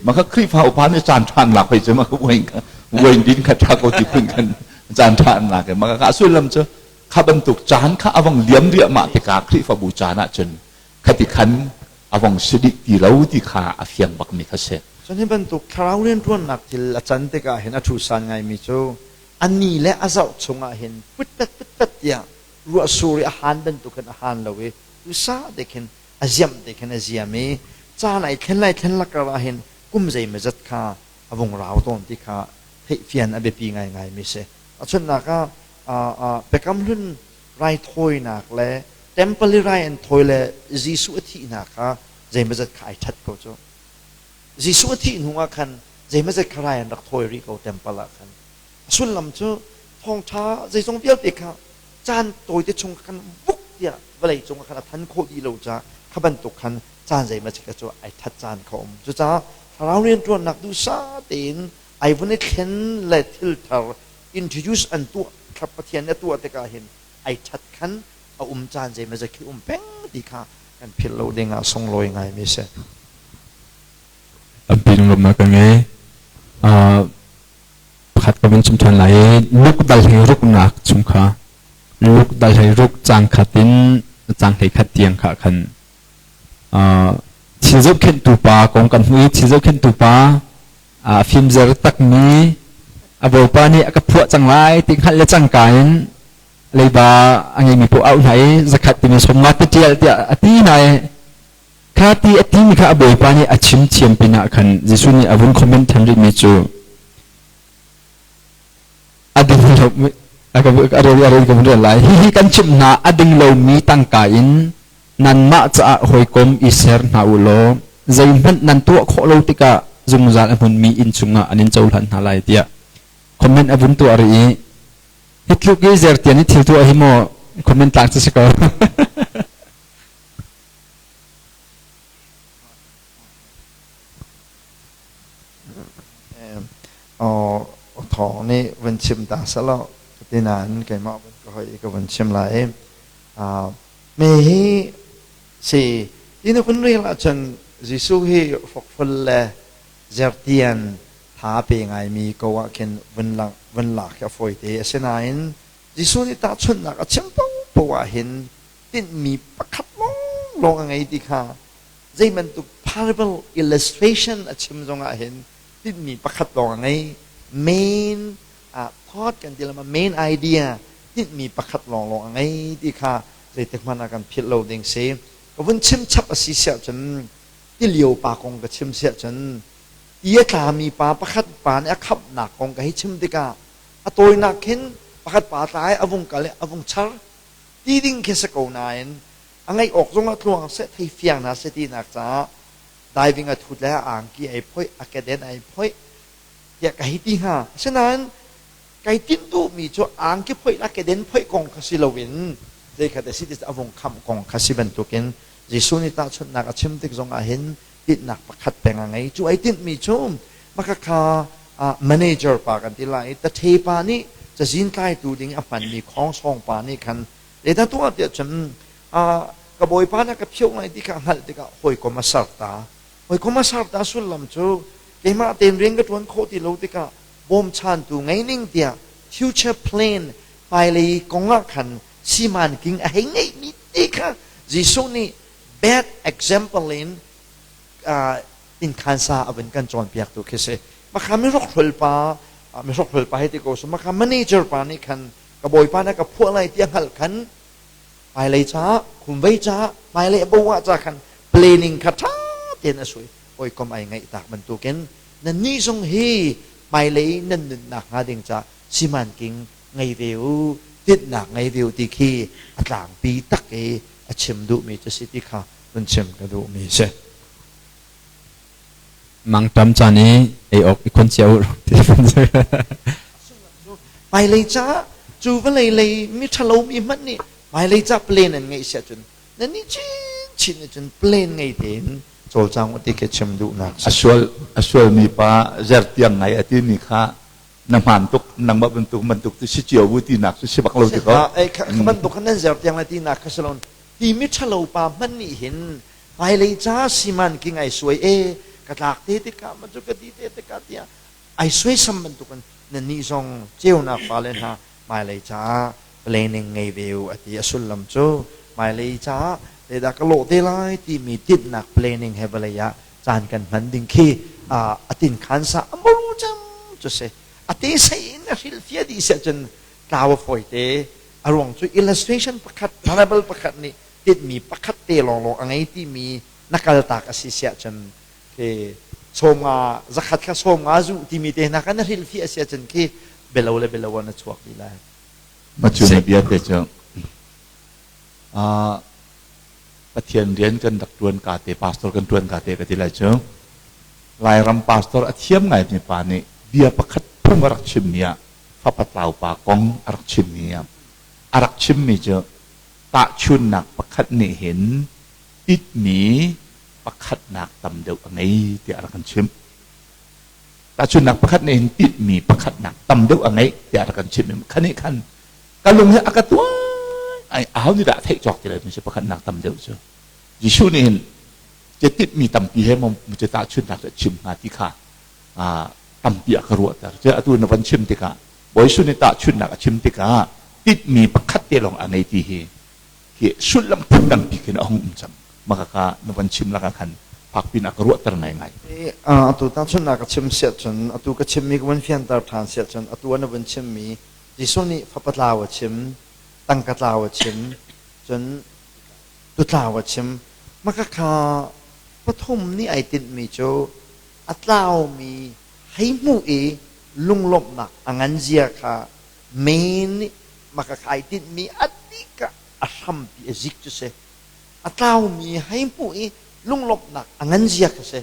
Mah kha Khrihfa upa nih caan ṭha an lak hoi cu mah kha wain kha wain din kha ṭha ko ti phun khan caan ṭha an lak i mah kha a sullam cu kha bantuk caan kha a vong liam riahmah tikah Khrihfabu caan ah cun khati khan a vong si dih ti lo ti kha a fiang bakmi kha si. Cun hi bantuk thlarau rianṭuannak thil a can tikah hin a ṭhusan ngaimi cu a ni le a zarh chungah hin putpet putpet tiah ruahsur i a haan bantuk khin a haan lo i duhsah te khin a ziamh te khin a ziam i caan ai thlen lai thlen lakar ah hin kum zeimawzat kha a vung rau tawn ti kha theihfian a biapi ngaingaimi si. Ahchunhnak ah Biakam Hlun raithawinak le Temple i rai an thawi le Jesuh a thih hna kha zeimawzat kha ai that ko cu. Jesuh a thih hnu ah khan zeimawzat kha rai an rak thawi rih ko temple ah khan. A sullam cu thawngṭha zeizong vialte kha caan tawite chung khan vuk tiah vawlei cung ah khan a than khawh dih lo caah kha bantuk khan caan zeimawzat kha cu ai that caan kha um. Cucaah thlarau rianṭuannak duhsah tein ai vun i thlen le thil thar introduce an tuah Pathian nih a tuah tikah hin ai ṭhat khan a um caan zeimawzat khi um peng ti kha kan philh lo ding ah sunglawi ngaimi si. Tampi lunglawmhnak ka ngei. Pakhat ka vun chim ṭhan lai i Luke dal hlei ruknak chung kha Luke dal hlei ruk caang khat in caang hlei khat tiang kha khan thil zohkhenhtu pa kong kan hmuh i thil zohkhenhtu pa fimzer takmi a bawipa nih a ka phuah cang lai ti hngalh le cangka in leiba a ngeimi paoh auh hna i zakhat timi sawmnga ti ṭial tiah a ti hna i kha ti a timi kha a bawipa nih a chim thiam pinah khan Jesuh nih a vun comment ṭhan rihmi cu a ding lo a rel a rel ka vun rel lai hihi kan chimh hna a ding lomi tangka in nanmah caah hawikom i ser hna u law zeihmanh nan tuah khawh lo tikah zungzal a hmunmi inn chungah an in cohlan hna lai tiah comment a vun tuah rih i hi tluk i zertian i thil tuah hi maw comment tlak cu si ko. Thawng nih vun chim ta selaw tinain keimah vun ka hoi ka vun chim lai. Me hi si ti na kun rel ahcun Jesuh hi hrokhrol le zertian tha pe ngaimi ko ah khin vun lang vun lak hi a fawi te. Asinain Jesuh nih tahchunhnak a chim paohpaoh ah hin tinhmi pakhat lawnglawng a ngei ti kha zei bantuk parable illustration a chim zongah hin tinhmi pakhat lawng a ngei. Main thought kan ti lama main idea tinhmi pakhat lawnglawng a ngei ti kha zeitik hmanh ah kan philh lo ding si. Ka vun chim chap a si siah cun tilio pa kong ka chim siah cun ti a tlami pa pakhat pa nih a khamhnak kong ka hei chim tikah a tawinak khin pakhat pa tlai a vung kal i a vung char ti ding khi si ko nain a ngaih awk zong ah tluang seh thei fiang hna seh tinak caah diving a thut le a angki ai phoih a keden ai phoih tiah ka hei ti hnga. Asinain kai tinh duhmi cu angki phoih le keden phoih kong kha si loin zeikhat a si ti a vung khamh kong kha si bantukin Jesuh nih tahchunhnak a chim tik zongah hin tinhnak pakhat peng a ngei. Cu ai tinhmi cu maka kha manager pa kan ti lai tathe pa nih cazin tlaitu ding a hmanmi khongsawng pa nih khan zeidah tuah tiah cun ka bawipa nih ka phioh lai ti kha hngalh tikah hawikom a ser ta. Hawikom a ser ta sullam cu keimah tein rian ka ṭuan khawh ti lo tikah bawmchantu ngei ning tiah future plan hmailei kong ah khan simanking a hei ngeihmi te kha Jesuh nih bad example in inkhansa a vun kan cawnpiaktu khi si. Makha mihrokhrol pa mihrokhrol pa hei ti ko su makha manager pa nih khan ka bawipa na ka phuah lai ti a hngalh khan hmailei caah khumvei caah hmailei a bo ah ca khan planning kha ṭha tein a sui hawikom ai ngaih tak bantukin nannih zong hi hmailei nan nunnak hnga ding ca simanking ngei ve u tinhnak ngei ve u ti khi a tlangpi tak i a chim duhmi cu si ti kha vun chim ka duhmi si. Mangṭam caan i ei awk i khon cia u ti Hmailei caah cu vawlei lei mi ṭhalo mi hmanh nih hmailei ca plan an ngeih siah cun nannih chinchin nih cun plan ngei tein cawlcang u ti khi chim duhnak si. A sual a sualmi pa zertiang ngai a timi kha na hmaan tuk nangmah bantuk bantuk cu si cio bu tinak cu si bak lo ti ko. Kha bantuk kha nan zertiang lai tinak kha si lo. Ti mi ṭhalo pa hmanh nih hin hmailei ca siman king ai suai e ka tlak te tikah ma cu ka di te tikah tiah ai suaisam bantukin nannih zong ceunak fale hna hmailei caah planning ngei ve u a ti. A sullam cu hmailei caah zeidah ka lawh te lai timi tinhnak planning he vawlei ah caan kan hman ding khi a tin khan sa a muru cem cu si. A te sei in a hrilhfiah dih siah cun tlau a fawi te. A ruang cu illustration pakhat parable pakhat nih tinhmi pakhat te lawnglawng a ngei timi na kaltak a si siah cun khi sawmnga zakhat kha sawmnga zu timi te hna kha na hrilhfiah a si ahcun khi belo le belo ah na chuak dih lai. Ma cu na bia te cu. Pathian rian kan rak ṭuan ka te, pastor kan ṭuan ka te ka ti lai cu. Lairam pastor a thiam ngaimi pa nih bia pakhat phung a rak chimmi ah fapa tlau pa kong a rak chimmi ah a rak chimmi cu tahchunnak pakhat nih hin itmi pakhatnak tam deuh a ngei tiah a rak kan chimh. Tahchunnak pakhat nih hin tinhmi pakhatnak tam deuh a ngeih tiah a rak kan chimh. Kha nih khan ka lung hi a ka tuai ai aho nih dah theih cawk ti lo mi si pakhatnak tam deuh cu. Jesuh nih hin ce tinhmi tampi he maw ce tahchunnak cu a chim hnga ti kha tampi a ka ruahter. Cu atu na van chim tikah Bawi Jesuh nih tahchunnak a chim tikah tinhmi pakhat te lawng a ngei ti hi hi sullam phun dangpi khin a hung um cang. Maka ka na van chim lakah khan fakpi in a ka ruahter ngaingai. Atu tahchunhnak ka chim siah cun atu ka chimmi ka vun fianter ṭhan siah cun atu na vun chimmi Jesuh nih fapa tlau a chim, tangka tlau a chim, cun tutlau a chim. Maka kha pathum nih ai tinhmi cu a tlaumi hei hmuh i lunglawmhnak a ngan zia kha men nih maka kha ai tinhmi a dih a hrampi a zik cu si. A tlaumi hei hmuh i lunglawmhnak a ngan zia kha si.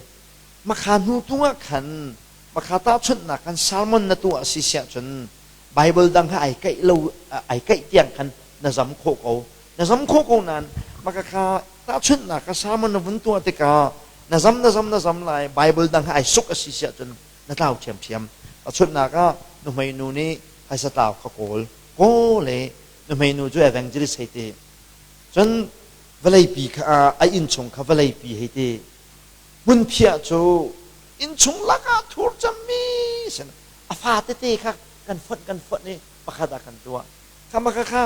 Makha hnu tung ah khan makha tahchunhnak khan sermon na tuah si siah cun Bible dang he ai kaih lo ai kaih tiang khan na zam khawh ko. Na zam khawh ko nain maka kha tahchunhnak kha sermon na vun tuah tikah na zam na zam na zam lai Bible dang he ai suk a si siah cun na tlau ṭhiamṭhiam. Tahchunhnak ah nuhmei nu nih phaisa tlau kha kawl kawl i nuhmei nu cu evangelist hei ti. Cun vawleipi kha a innchung kha vawleipi hei ti. Hmunphiah cu innchung lakah thur cammi sin a fa tete kha kan fonh kan fonh i pakhat ah kan tuah. Kha maka kha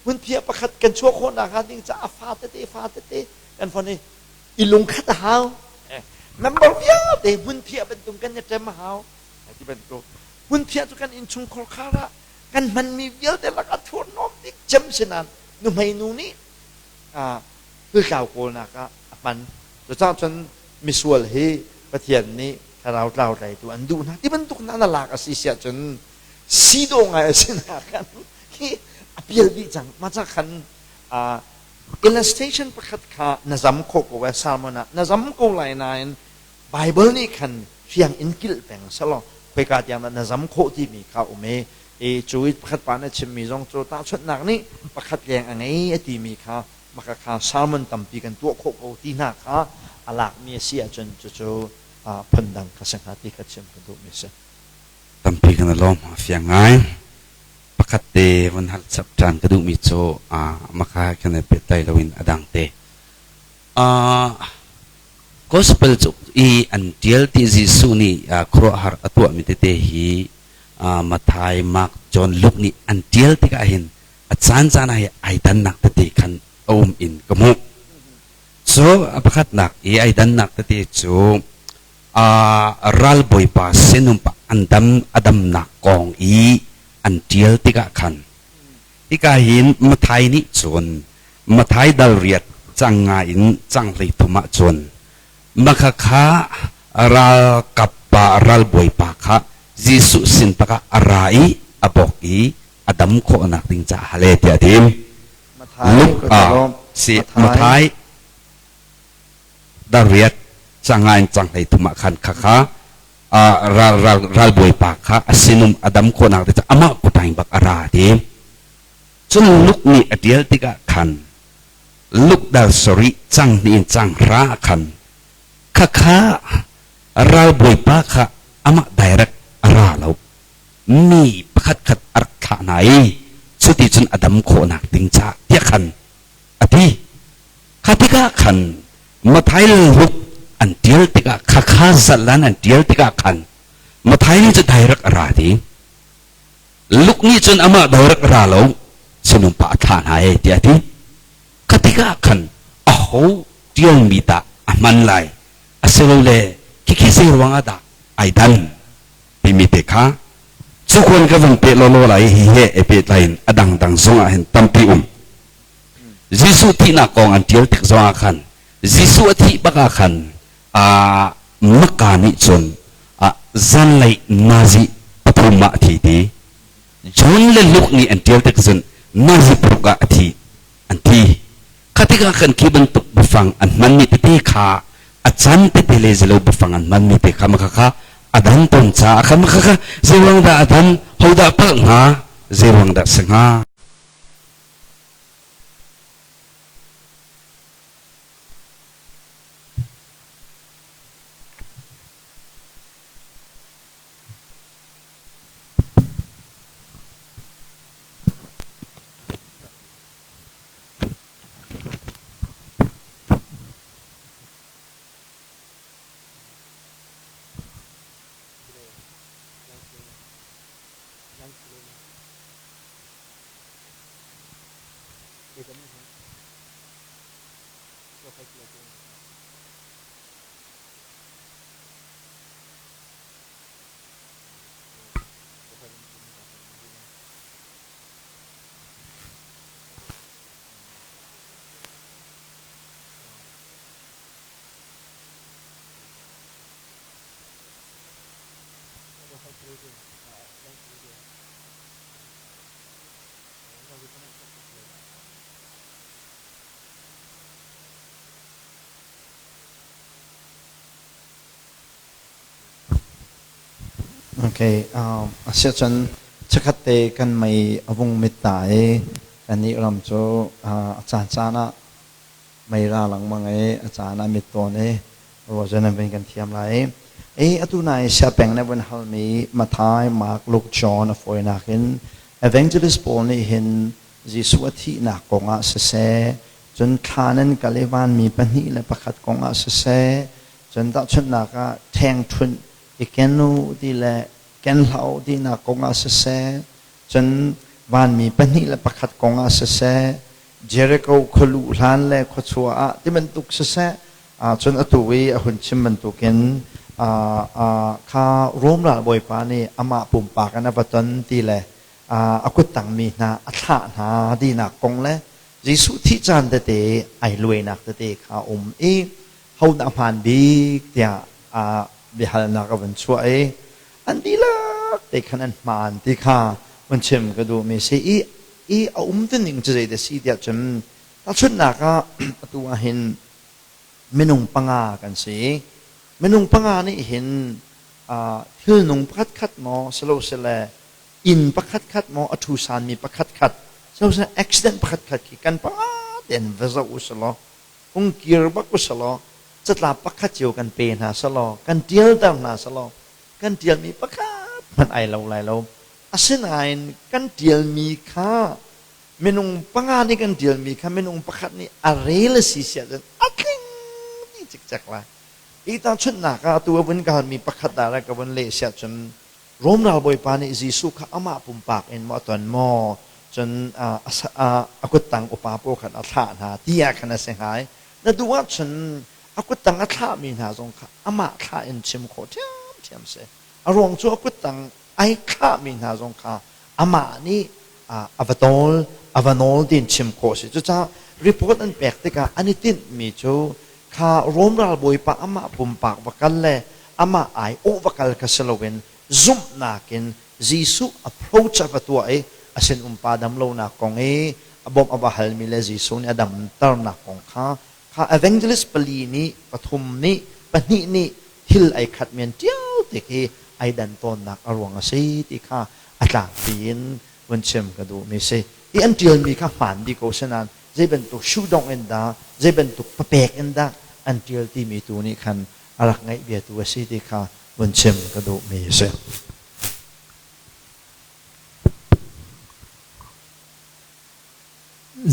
hmunphiah pakhat kan chuah khawhnak hnga ding caah a fa tete fa tete kan fonh i i lungkhat a hau. Member vialte hmunphiah bantuk kan i ṭem a hau. Ti bantuk. Hmunphiah cu kan innchung khurkhar ah kan hmanmi vialte lakah thurhnawm bik cem si nain nuhmei nu nih thiltlau kawlnak ah a hman. Cucaah cun misual hi Pathian nih thlarau tlau tlaitu an duh hna ti bantuk hna na lak a si siah cun si dawh ngai a si na khan hi a pial dih cang. Mah ca khan illustration pakhat kha na zam khawh ko ai sermon ah na zam ko lai nain Bible nih khan fiang in kilh peng selaw khoika tiang dah na zam khawh timi kha um i i cu i pakhat pa nih chimmi zong cu tahchunhnak nih pakhat leng a ngei a timi kha maka kha sermon tampi kan tuah khawh ko ti hna kha a lakmi a si ahcun cucu phundang ka si hnga ti kha chim ka duhmi a si. Tampi kan i lawm fiang ngai. Pakhat te vun hal chap ṭhan ka duhmi cu maka kan i pehtlai loin a dang te. Gospel cu i an ṭial ti Jesuh nih khuaruahhar a tuahmi tete hi Matthai, Mark, John, Luke nih an ṭial tikah hin a caancaan ah hi ai dannak tete khan a um in ka hmuh. Cu a pakhatnak i ai dannak tete cu ralbawipa sinum an dam a damnak kong i an ṭial tikah khan hika hin Matthai nih cun Matthai dal riat cang nga in cang 33 ah cun makha kha ralkap pa ralbawipa kha Jesuh sin takah a ra i a bawk i a dam khawhnak ding caah hale tiah a ti. Luke si Matthai dariat canga in cang 33 ah khan khakha ral ral ralbawipa kha a sinum a dam khawhnak ding caah amah kutaing bak a ra ti. Cun Luke nih a ṭial tikah khan Luke dal sarih cang hnih in cang hra ah khan khakha ralbawipa kha amah direct a ra lo mi pakhatkhat a rak thlah hna i cuti cun a dam khawhnak ding caah tiah khan a ti. Kha tikah khan Matthai Luke an ṭial tikah khakha zalan an ṭial tikah khan Matthai nih cu direct a ra ti. Luke nih cun amah direct ra lo sinum pa a thlah hna ee tiah a ti. Kha tikah khan aho ṭialmi dah a hman lai asilole khikhi zei ruangah dah ai dan timi te kha cu kuan ka van peh lawlaw lai hi he ai pehtlai in a dangdang zong ah hin tampi um. Jesuh thihnak kong an ṭial tik zongah khan Jesuh a thih bak ah khan Maka nih cun zanlei nazi pathum ah a thi ti. John le Luke nih an ṭial tik cun nazi paruk ah a thi an ti. Tikah kan khi bantuk biafang an hmanmi tete kha a can tete le zelo biafang an hmanmi te kha maka kha a dan tawn caah khan maka kha zeiruang dah a dan, hodah palh hnga, zeiruang dah si hnga? Okay, asiahcun chikkhat te kan mei a vung mit ta i kannih ram cu a caancaan ah mei ra lengmang i a caan ah mit tawn i ruahzun an vun kan thiam lai. I atu nai siapeng nih vun halmi Matthai, Mark, Luke, John a fawinak in evangelist pawl nih hin Jesuh a thihnak kongah siseh, cun thlan an kal i vanmi pahnih le pakhat kongah siseh, cun tahchunhnak ah ṭhengṭhunh i ken u ti le ken hlah u tinak kongah siseh, cun vanmi pahnih le pakhat kongah siseh, Jericho khualuh hlan le khuachuah ah ti bantuk siseh, cun atu i a hun chim bantukin kha Rom ralbawipa nih amah pumpak in a va ton ti le a kuttangmi hna a thlah hna tinak kong le Jesuh thih caan tete ai luainak tete kha a um i hodah hmaan bik tiah biahalnak a vun chuah i an dihlak te khan an hmaan ti kha vun chim ka duhmi si i i a um ning cu zei si tiah cun tahchunhnak ah atu ah hin minung panga kan si. Minung panga nih hin thilnung pakhat khat maw silosile inn pakhat khat maw a ṭhusanmi pakhat khat silosile accident pakhat khat khi kan panga tein va zoh u silaw hung kir bak u silaw catlap pakhat cio kan pe hna silaw kan ṭialter hna silaw kan ṭialmi pakhat hmanh ai lo lai lo. Asinain kan ṭialmi kha minung panga nih kan ṭialmi kha minung pakhat nih a rel a si siah cun a tling dih cikcek lai. Hi tahchunhnak ah atu a vun ka halmi pakhat dah ka vun leh siah cun Rom ralbawipa nih Jesuh kha amah pumpak in maw a ton maw cun a kuttang upa pawl khan a thlah hna ti ah khan a si hnga i na duh ahcun a kuttang a thlahmi hna zong kha amah thlah in chim khawh ṭhiamṭhiam si. A ruang cu a kuttang ai thlahmi hna zong kha amah nih a va tawl, a va nawl tiin chim khawh a si. Cucaah report an pek tikah an i tinhmi cu kha Rom ralbawipa amah pumpak va kal le amah aiawh va kal kha si loin zumhnak in Jesuh approach a va tuah i a sinumpa damlonak kong i a bawmh a va halmi le Jesuh nih a damternak kong kha kha evangelist pali nih pathum nih pahnih nih thil ai khat men ṭiao te khi ai dan tawnnak a ruang a si ti kha a tlangpi in vun chim ka duhmi si. Hi an ṭialmi kha hmaan dih ko si nain zei bantuk shuhdongh in dah zei bantuk papek in dah an ṭial timi tu nih khan a rak ngaih bia tu a si ti kha vun chim ka duhmi a si.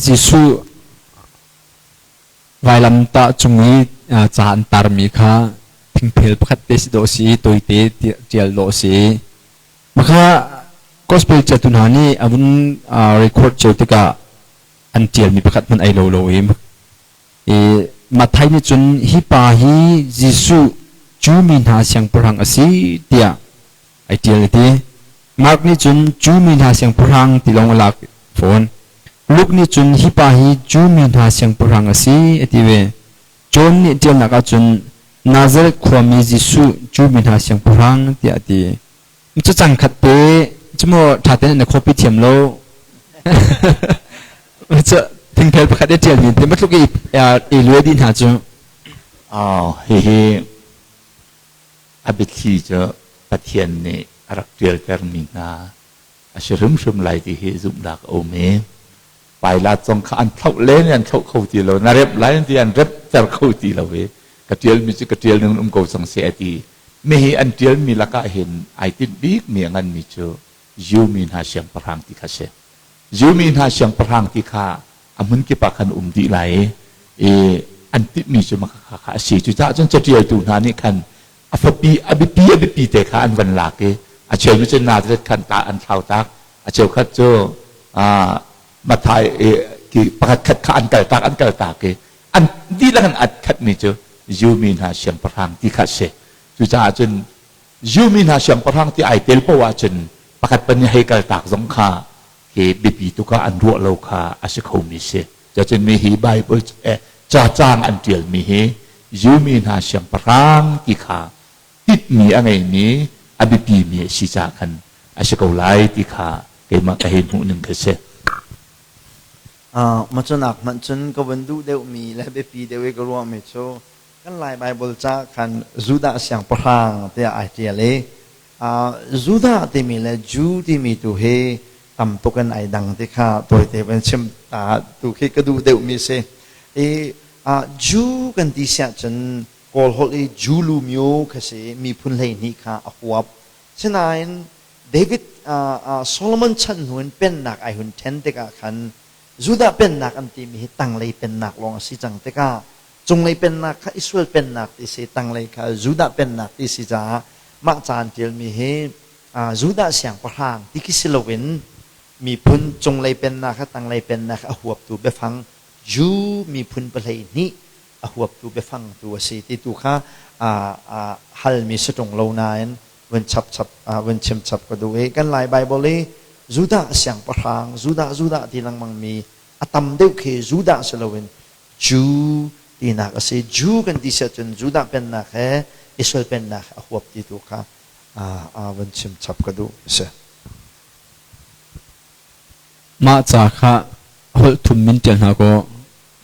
Jesuh vailamtah cung i ca an tarmi kha thingphel pakhat te si dawh si i tawite ṭial dawh si. Maka gospel ṭialtu hna nih a vun record cio tikah an ṭialmi pakhat hmanh ai lo lo i Matthai nih cun hi pa hi Jesuh Jew mi hna siangpahrang a si tiah ai ṭial a ti. Mark nih cun Jew mi hna siangpahrang ti lawng a lak fawn. Luke nih cun hi pa hi Jew mi hna siangpahrang a si a ti ve. John nih ṭialnak ahcun Nazareth khuami Jesuh Jew mi hna siangpahrang tiah a ti. Cu cang khat te cumaw ṭha tein na copy thiam lo. Thingphel pakhat i ṭialmi te matluk i i lue dih hna cu. Hihi a biathli cu Pathian nih a rak ṭialtermi hna a si hrimhrim lai ti hi zumhnak a um i Pilat zong kha an thlauh len i an thlauh kho ti lo, na remh lai ti an remhter kho ti lo i ka ṭialmi cu ka ṭial ning um ko cang seh a ti. Mi hi an ṭialmi lakah hin ai tinh bikmi a nganmi cu Jew mi hna siangpahrang ti kha a si. Jew mi hna siangpahrang ti kha a hmun kip ah khan um dih lai i an timhmi cu mah kha a si. Cucaah cun caṭialtu hna nih khan a fapi a biapi a biapi te kha an van lak i a cheu cu Nazareth khan ta an thlau tak, a cheukhat cu Matthai pakhat khat kha an kal tak an kal tak i an dihlak in at khatmi cu Jew mi hna siangpahrang ti kha a si. Cucaah cun Jew mi hna siangpahrang ti ai tel paoh ahcun pakhat pan nih hei kal tak zong kha hi biapi tuk ah an ruah lo kha a si khomi si. Cucun mi hi Bible ca caang an ṭialmi hi Jew mi hna siangpahrang ti kha tinhmi a ngeimi a biapimi a si caah khan a si ko lai ti kha keimah ka hei hmuh ning khi si. Macunak hmanh cun ka vun duh deuhmi le biapi deuh i ka ruahmi cu kan Lai Bible ca khan Judah siangpahrang tiah ai ṭial i Judah timi le Jew timi tu hi tam tuk in ai dang ti kha tawite van chim ta tu khi ka duh deuhmi si. I Jew kan ti siah cun Kawl holh i Jew lu myo kha si miphun 12 kha a huap. Sinain David Solomon chan hnu in pennak ai hun ṭhen tikah khan Judah pennak an timi hi tanglei pennak lawng a si cang tikah cunglei pennak kha Israel pennak ti si, tanglei kha Judah pennak ti si caah mah ca an ṭialmi hi Judah siangpahrang ti khi si loin miphun cunglei pennak kha tanglei pennak a huaptu biafang Jew miphun 12 a huaptu biafang tu a si ti tu kha halmi si ṭung lo nain vun chap chap vun chim chap ka duh i kan Lai Bible i Judah siangpahrang Judah Judah ti lengmang mi a tam deuh khi Judah si loin Jew tinak a si. Jew kan ti siah cun Judah pennak he Israel pennak a huap ti tu kha vun chim chap ka duh a si. Mah ca kha holh thum min ṭial hna kaw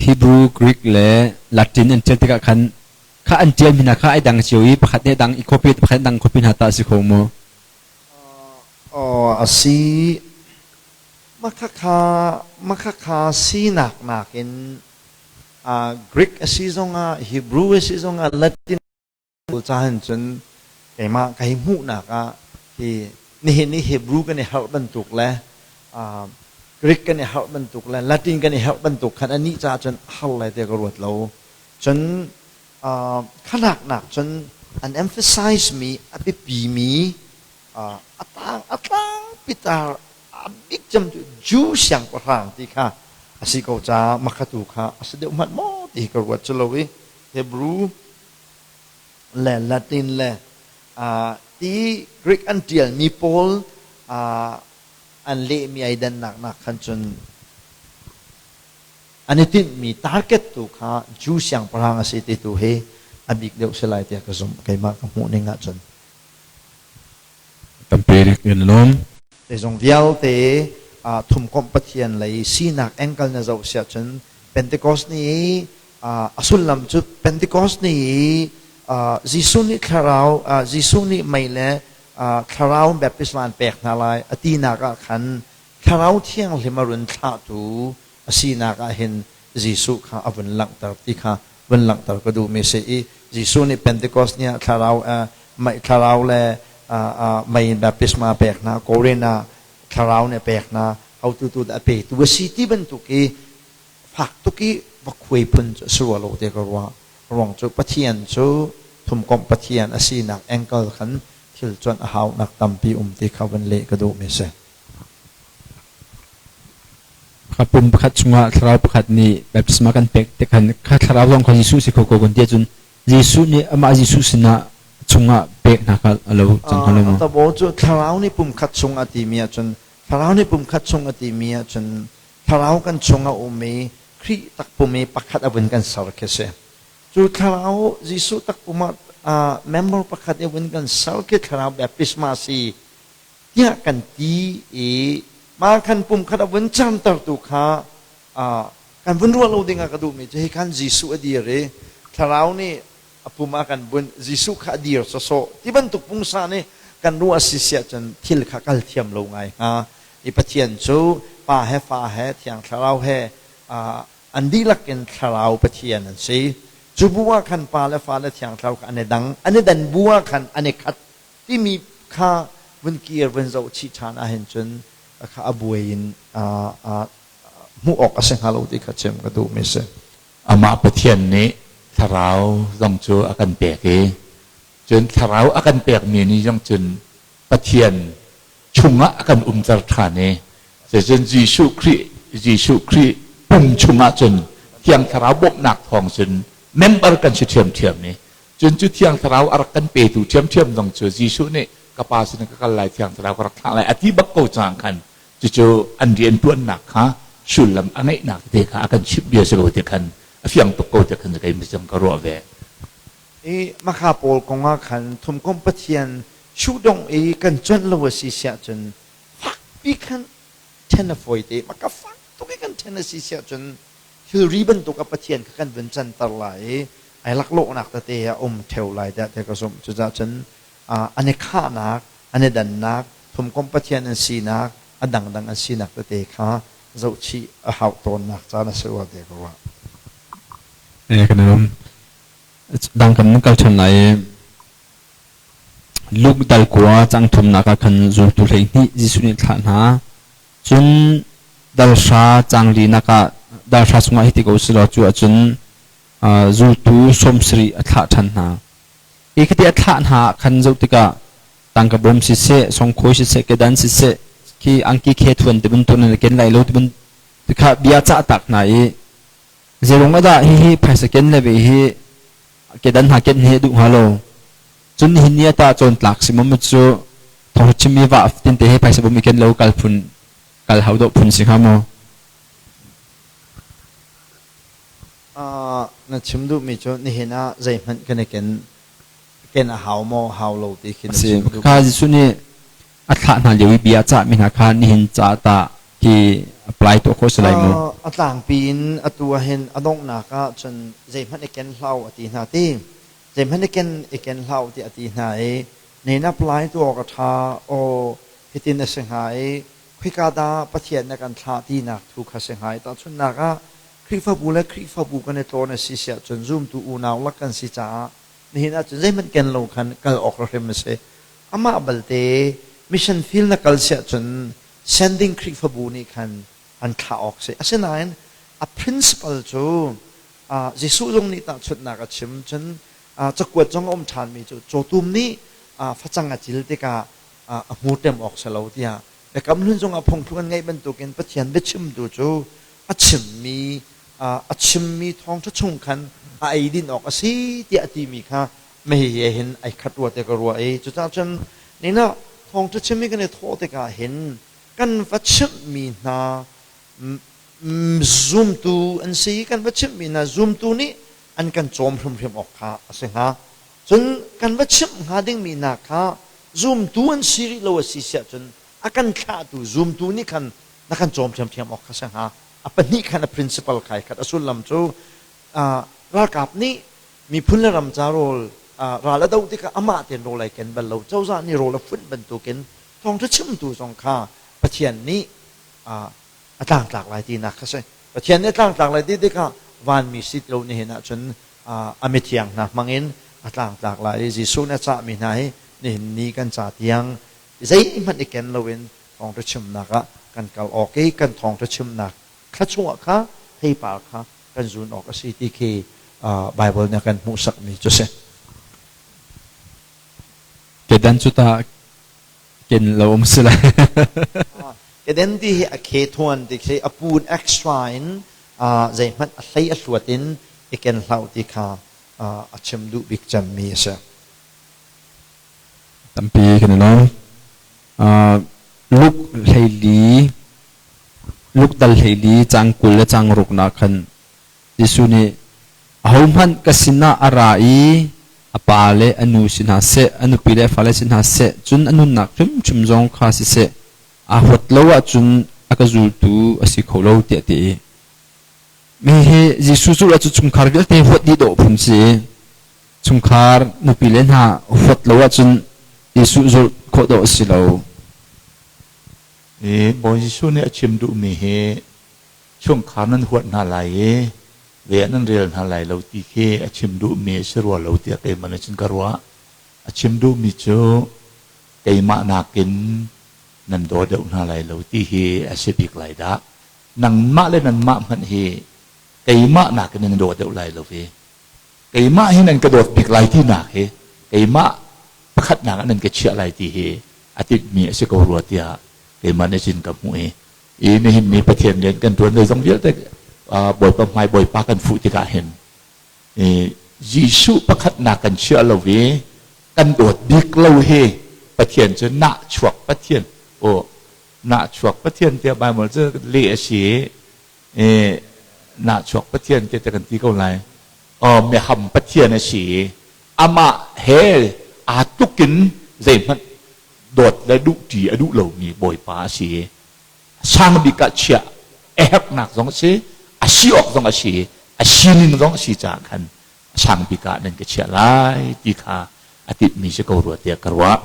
Hebrew, Greek le Latin an ṭial tikah khan kha an ṭialmi hna kha ai dang cio i pakhat nih a dang i copy pakhat dang copy hna tah a si kho maw? A si. Makhakha sinak nakin Greek a si zongah Hebrew a si zongah Latin cahan cun keimah ka hi hmuhnak ah hi nihin i Hebrew kan i harh bantuk le Greek kan i harh bantuk le Latin kan i harh bantuk khan anih caah cun har lai tiah ka ruat lo. Cun khanak nak cun an emphasize mi a biapi mi a tang a tlang pitar a bik cem cu Jew siangpahrang ti kha a si ko caah makhatu kha a si deuh hmanh maw ti ka ruat cu lo i Hebrew le Latin le ti Greek an ṭialmi pawl an lehmi ai dannak nak khan cun an i tinhmi target tu kha Jew siangpahrang a si ti tu hi a bik deuh si lai tiah ka zumh keimah ka hmuh ning ahcun. Tampi kan lawm. Zeizong vialte thumkomh Pathian lei sinak engkal na zoh siah cun Pentecost ni i a sullam cu Pentecost ni i Jesuh nih thlarau Jesuh nih mei le thlarau baptisma an pek hna lai a tinak ah khan Thlarau Thianghlim a run thlahtu a sinak ah hin Jesuh kha a vun langhter ti kha vun langhter ka duhmi a si i Jesuh nih Pentecost ni ah thlarau mei thlarau le mei in baptisma pek hna Korin ah thlarau nih a pek hna hotu tu dah a petu a si ti bantuk i fak tuk i va khuai phun cu a si rua lo ti ka ruah ruang cu Pathian cu thumkomh Pathian a sinak angle khan thil cuanh a haunak tampi um ti kha vun leh ka duhmi a si. Ka pum pakhat chungah thlarau pakhat nih baptisma kan pek tik khan kha thlarau zong kha Jesuh si kho ko kan ti ahcun Jesuh nih amah Jesuh sinah chungah pek hna kha a lo cang hnga lo maw? Tabo cu thlarau nih pum khat chung a timi ahcun thlarau nih pum khat chung a timi ahcun thlarau kan chung a um i Khrih takpum i pakhat a vun kan ser khi si. Cu thlarau Jesuh takpum ah member pakhat i vun kan ser khi thlarau baptisma si tiah kan ti i mah khan pum khat a vun cantertu kha Kan vun ruah lo ding ah ka duhmi cu hi khan Jesuh a dir i Thlarau nih a pum ah kan bunh, Jesuh kha a dir sawsawh ti bantuk pungsan i kan ruah a si siah cun thil kha kal thiam lo ngai hnga. I Pathian cu Pa he Fa he Thiang Thlarau he an dihlak in Thlarau Pathian an si. Cu bu ah khan Pa le Fa le Thiang Thlarau kha an i dang, an i dan bu ah khan an i khat timi kha vun kir vun zoh chih ṭhan ahhin cun kha a buai in hmuh awk a si hnga lo ti kha chim ka duhmi a si. Amah Pathian nih thlarau zong cu a kan pek i cun thlarau a kan pekmi nih zong cun Pathian chungah a kan umter ṭhan i cucun Jesuh Khrih Jesuh Khrih pum chungah cun Thiang Thlarau bawmhnak thawng cun member kan si ṭhiamṭhiam i cun cu Thiang Thlarau a rak kan petu ṭhiamṭhiam zong cu Jesuh nih ka Pa sin ka kal lai Thiang Thlarau ka rak thlah lai a ti bak ko cang khan cucu an rianṭuannak kha sullam a ngeihnak te kha a kan chimh bia si ko ti khan a fiang tuk ko ti khan kei misang ka ruah ve. I makha pawl kong ah khan thumkomh Pathian shuhdong i kan cuanh lo a si siah cun fakpi khan ṭhen a fawi te maka fak tuk i kan ṭhen a si siah cun thilri bantuk a Pathian kha kan vun canter lai i ai laklawhnak tete a um ṭheo lai tiah te ka zumh. Cucaah cun an i khahnak, an i dannak, thumkomh Pathian an sinak, a dangdang an sinak tete kha zohchih a hauh tawnnak caan a si rua te ka ruah. Kan i lawm. Dang kan kal ṭhan lai i Luke dal kua cang thumnak ah khan zultu 12 Jesuh nih thlah hna. Cun dal hra cang linak ah dal hra chungah hi ti ko selaw cu ahcun zultu 70 a thlah ṭhan hna. Hi khati a thlah hna ah khan zoh tikah tangka bawm siseh, songkhawi siseh, kedan siseh, khi angki khe thuan ti bantuk nan ken lai lo ti bantuk kha bia cah tak hna i zeirung ah dah hihi phaisa ken le ve hi kedan hna ken hi duh hnga lo. Cun nihin ni ah tah cawn tlak si maw cu thawng chimmi va tin te he phaisa bawm i ken lo kal phun kal hau dawh phun si hnga maw? Na chim duhmi cu nihin ah zeihmanh kan i ken ken a hau maw hau lo ti khi na chim duh. Kha Jesuh nih a thlah hna lio i bia a cahmi hna kha nihin ca tah khi apply tuah khawh si lai maw? A tlangpi in atu ahhin a donghnak ah cun zeihmanh i ken hlah u a ti hna ti. Zeihmanh i ken i ken hlah u tiah a ti hna i nen apply tuah awk a ṭha aw hitin a si hnga i khika dah Pathian na kan thlah tinak thu kha si hnga i tahchunhnak ah Khrihfabu le Khrihfabu kan i tlawn a si siah cun zumtu unau lak kan si caah nihin ahcun zeihmanh ken lo khan kal awk hrim a si. Amah balte mission field na kal siah cun sending Khrihfabu nih khan an thlah awk si. Asinain a principle cu Jesuh zong nih tahchunhnak a chim cun cakuat zong a um ṭhanmi cu cawtum nih facang a cil tikah a hmur tem awk si lo tiah Biakam Hlun zongah phungthluk an ngeih bantukin Pathian biachimtu cu a chimmi a chimmi thawngṭha chung khan a ei din awk a si tiah a timi kha hihi hin ai khat rua te ka ruah i cucaah cun nina thawngṭha chim hi kan i thawh tikah hin kan va chimhmi hna zumtu an si kan va chimhmi hna zumtu nih an kan cawm hrimhrim awk kha a si hnga. Cun kan va chimh hnga dingmi hna kha zumtu an si rih lo a si siah cun a kan thlahtu zumtu nih khan na kan cawm ṭhiamṭhiam awk kha si hnga. A pahnih khan a principle khai khat a sullam cu ralkap nih miphun le ram ca rawl ral a doh tikah amah tein rawl ai ken bal lo cozah nih rawl a funh bantukin thawngṭha chimtu zong kha Pathian nih a tlangtlak lai tinak kha si. Pathian nih a tlangtlak lai ti tikah vanmi si ti lo nihin ahcun a mithiang hna hmangin a tlangtlak lai i Jesuh nih a cahmi hna hi nihin ni kan ca tiang zeihmanh i ken loin thawngṭha chimnak ah kan kal awk i kan thawngṭha chimnak thluachuah kha theipar kha kan zun awk a si ti khi Baibal nih a kan hmuhsakmi cu a si. Kedan cu tah ken lo um si lai. Kedan ti hi a khe thuan ti khi a pun extra in zeihmanh a hlei a hluat in i ken hlah ti kha a chim duh bik cemmi a si. Tampi kan i lawm. Luke 14 Luke dal 14 cang 20 le cang ruk nak khan Jesuh nih ahohmanh ka sinah a ra i a pa le a nu si hna seh, a nupi le a fale si hna seh, cun a nunnak hrimhrim zong kha siseh, aa huat lo ahcun a ka zultu a si kho lo tiah a ti. Hihi Jesuh cu cu chungkhar vialte huat dih dawh phun si. Chungkhar nupi le hna huat lo ahcun Jesuh zulh khawh dawh a si lo. I Bawi Jesuh nih a chim duhmi hi chungkhar nan huat hna lai i ve ah nan rel hna lai lo ti khi a chim duhmi a si rua lo tiah keimah nih cun ka ruah. A chim duhmi cu keimah nakin nan daw deuh hna lai lo ti hi a si bik lai dah. Nangmah le nanmah hmanh hi keimah nakin nan daw deuh lai lo i keimah hi nan ka dawt bik lai tinak hi keimah pakhatnak ah nan ka chiah lai ti hi a tinhmi a si ko rua tiah keimah nih cun ka hmuh i i nihin ni Pathian rian kan ṭuan zeizong vialte Bawipa hmai Bawipa kan fuh tikah hin Jesuh pakhatnak kan chiah lo i kan dawt bik lo hi Pathian cu nahchuak Pathian aw nahchuak Pathian tiah Bible cu leh a si i nahchuak Pathian tiah kan ti ko lai. Aw meham Pathian a si i amah he aa tluk in zeihmanh dawt le duhṭi a duh lomi Bawipa a si i sang bik ah chiah a herhnak zong a si, a si awk zong a si i a sining zong a si caah khan sang bik ah nan ka chiah lai ti kha a tinhmi si ko rua tiah ka ruah.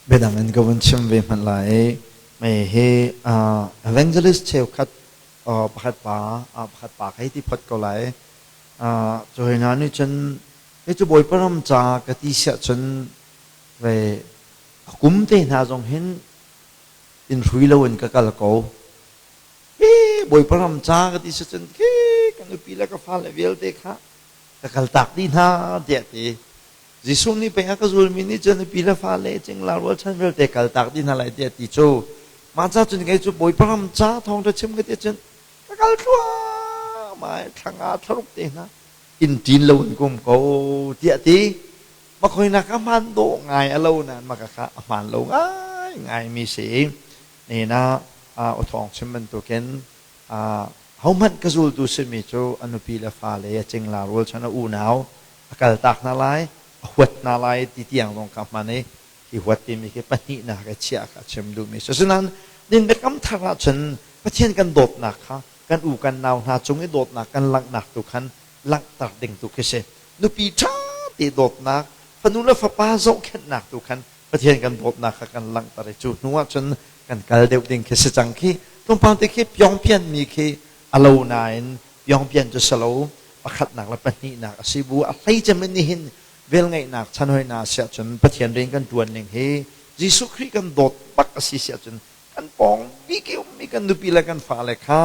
Biadang in ka vun chim ve hmanh lai i mei hi evangelist cheukhat pakhat pa pakhat pa ka hei ti phot ko lai. Cu hoi hna nih cun hi cu Bawipa ram ca ka ti siah cun ve a kum te hna zong hin in hrui loin ka kal ko. Hi Bawipa ram ca ka ti siah cun khi ka nupi le ka fale vialte kha ka kaltak dih hna tiah ti. Jesuh nih pei a ka zulmi nih cun nupi le fale cingla rualchan vialte kaltak dih hna lai tiah ti cu. Mah ca cun kei cu Bawipa ram ca thawngṭha chim ka ti cun ka kal thluahmah i thla nga thlaruk te hna inn ṭin lo in kum ko tiah ti. Makhoinak a hmaan dawh ngai a lo nain maka kha a hmaan lo ngai ngaimi si. Nihin ah aw thawng chim bantukin hohmanh ka zultu simi cu a nupi le fale a cingla rualchan a unau a kaltak hna lai, a huat hna lai ti tiang zong kha hman i hi huat timi khi pahnihnak i chiah kha a chim duhmi a si. Asinain nin biakam thar ahcun Pathian kan dawtnak kha kan u kan nau hna cung i dawtnak kan langhnak tu khan langhter ding tu khi si. Nupi ṭha te dawtnak, fanu le fapa zohkhenhnak tu khan Pathian kan dawtnak kha kan langhter i cu hnu ahcun kan kal deuh ding khi si cang khi. Tlawmpal te khi pyongpian mi khi a lo nain pyongpian cu si lo pakhatnak le pahnihnak a si bu a hlei cem in nihin velngeihnak chanhoihnak a si ahcun Pathian rian kan ṭuan ning hi Jesuh Khrih kan dawt bak a si si ahcun kan pawng bik i ummi kan nupi le kan fale kha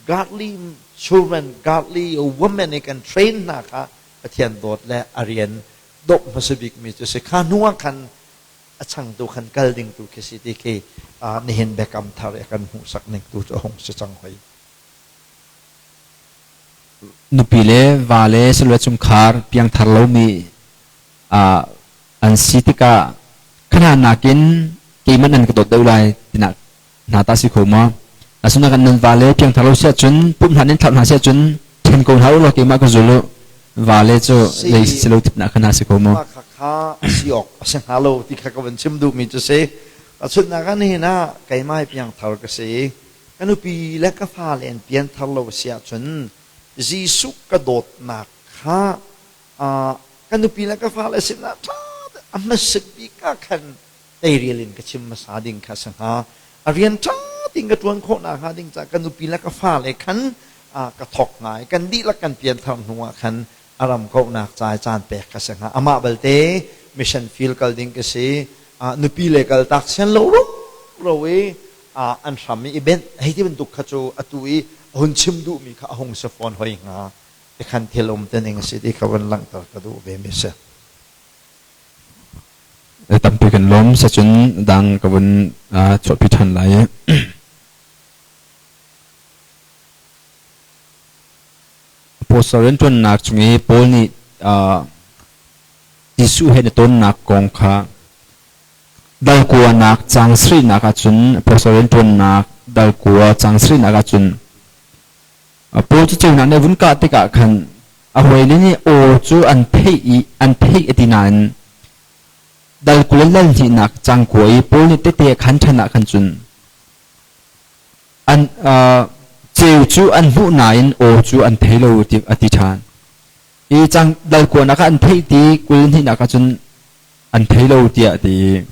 godly children, godly women i kan train hna kha Pathian dawt le a rian dawp hmasa bikmi cu si. Kha hnu ah khan a changtu khan kal ding tu khi si ti khi nihin biakam thar i a kan hmuhsak ning tu cu a hung si cang hoi. Nupi le va le silole chungkhar piangthar lomi an si tikah kha nakin keimah nan ka dawt deuh lai tinak hna ta si kho maw? Asinain kan nan va le piangthar lo si ahcun pumh hna nan thlauh hna si ahcun ṭhen ko hna u law keimah ka zul u. Va le cu zei si lo tipnak kha hna si kho maw? Mah kha a si awk a si hnga lo ti kha ka van chim duhmi cu si. Tahchunhnak ah nihin ah keimah hi piangthar ka si. Ka nupi le ka fale an pianthar lo a si ahcun Jesuh ka dawtnak kha ka nupi le ka fale sinah ṭha a hmasat bik ah khan teirial in ka chim hmasa ding kha a si hnga. A rian ṭha tein ka ṭuan khawh nakhnga ding caah ka nupi le ka fale khan ka thawk hnga i kan dihlak kan pianthar hnu ah khan a ram kauhnak ca i caan pek kha si hnga. Amah balte mission field kal ding ka si. Nupi le kal tak sian lo ro i an hram i i benh hei ti bantuk kha cu atu i a hun chim duhmi kha a hung si fawn hoi hnga. Tikhan thil um te ning a si ti kha vun langhter ka duh ve mi si. Tampi kan lawm sacun dang ka vun chuahpi ṭhan lai. Apostle rianṭuannak chung i Paul nih Jesuh he na tonnak kong kha dal kuanak caang sarihnak ahcun apostle rianṭuannak dal kua caang sarihnak ahcun Paul cu ceunak nih a vun kah tikah khan a hawile nih aw cu an theih i an theih a ti nain dal 20 le dal hnihnak caang kua i Paul nih tehte a khan ṭhan ah khan cun an. Ceu cu an hmuh nain aw cu an thei lo ti a ti ṭhan. I cang dal kuanak ah an theih ti 20 hnihnak ah cun an thei lo tiah a ti i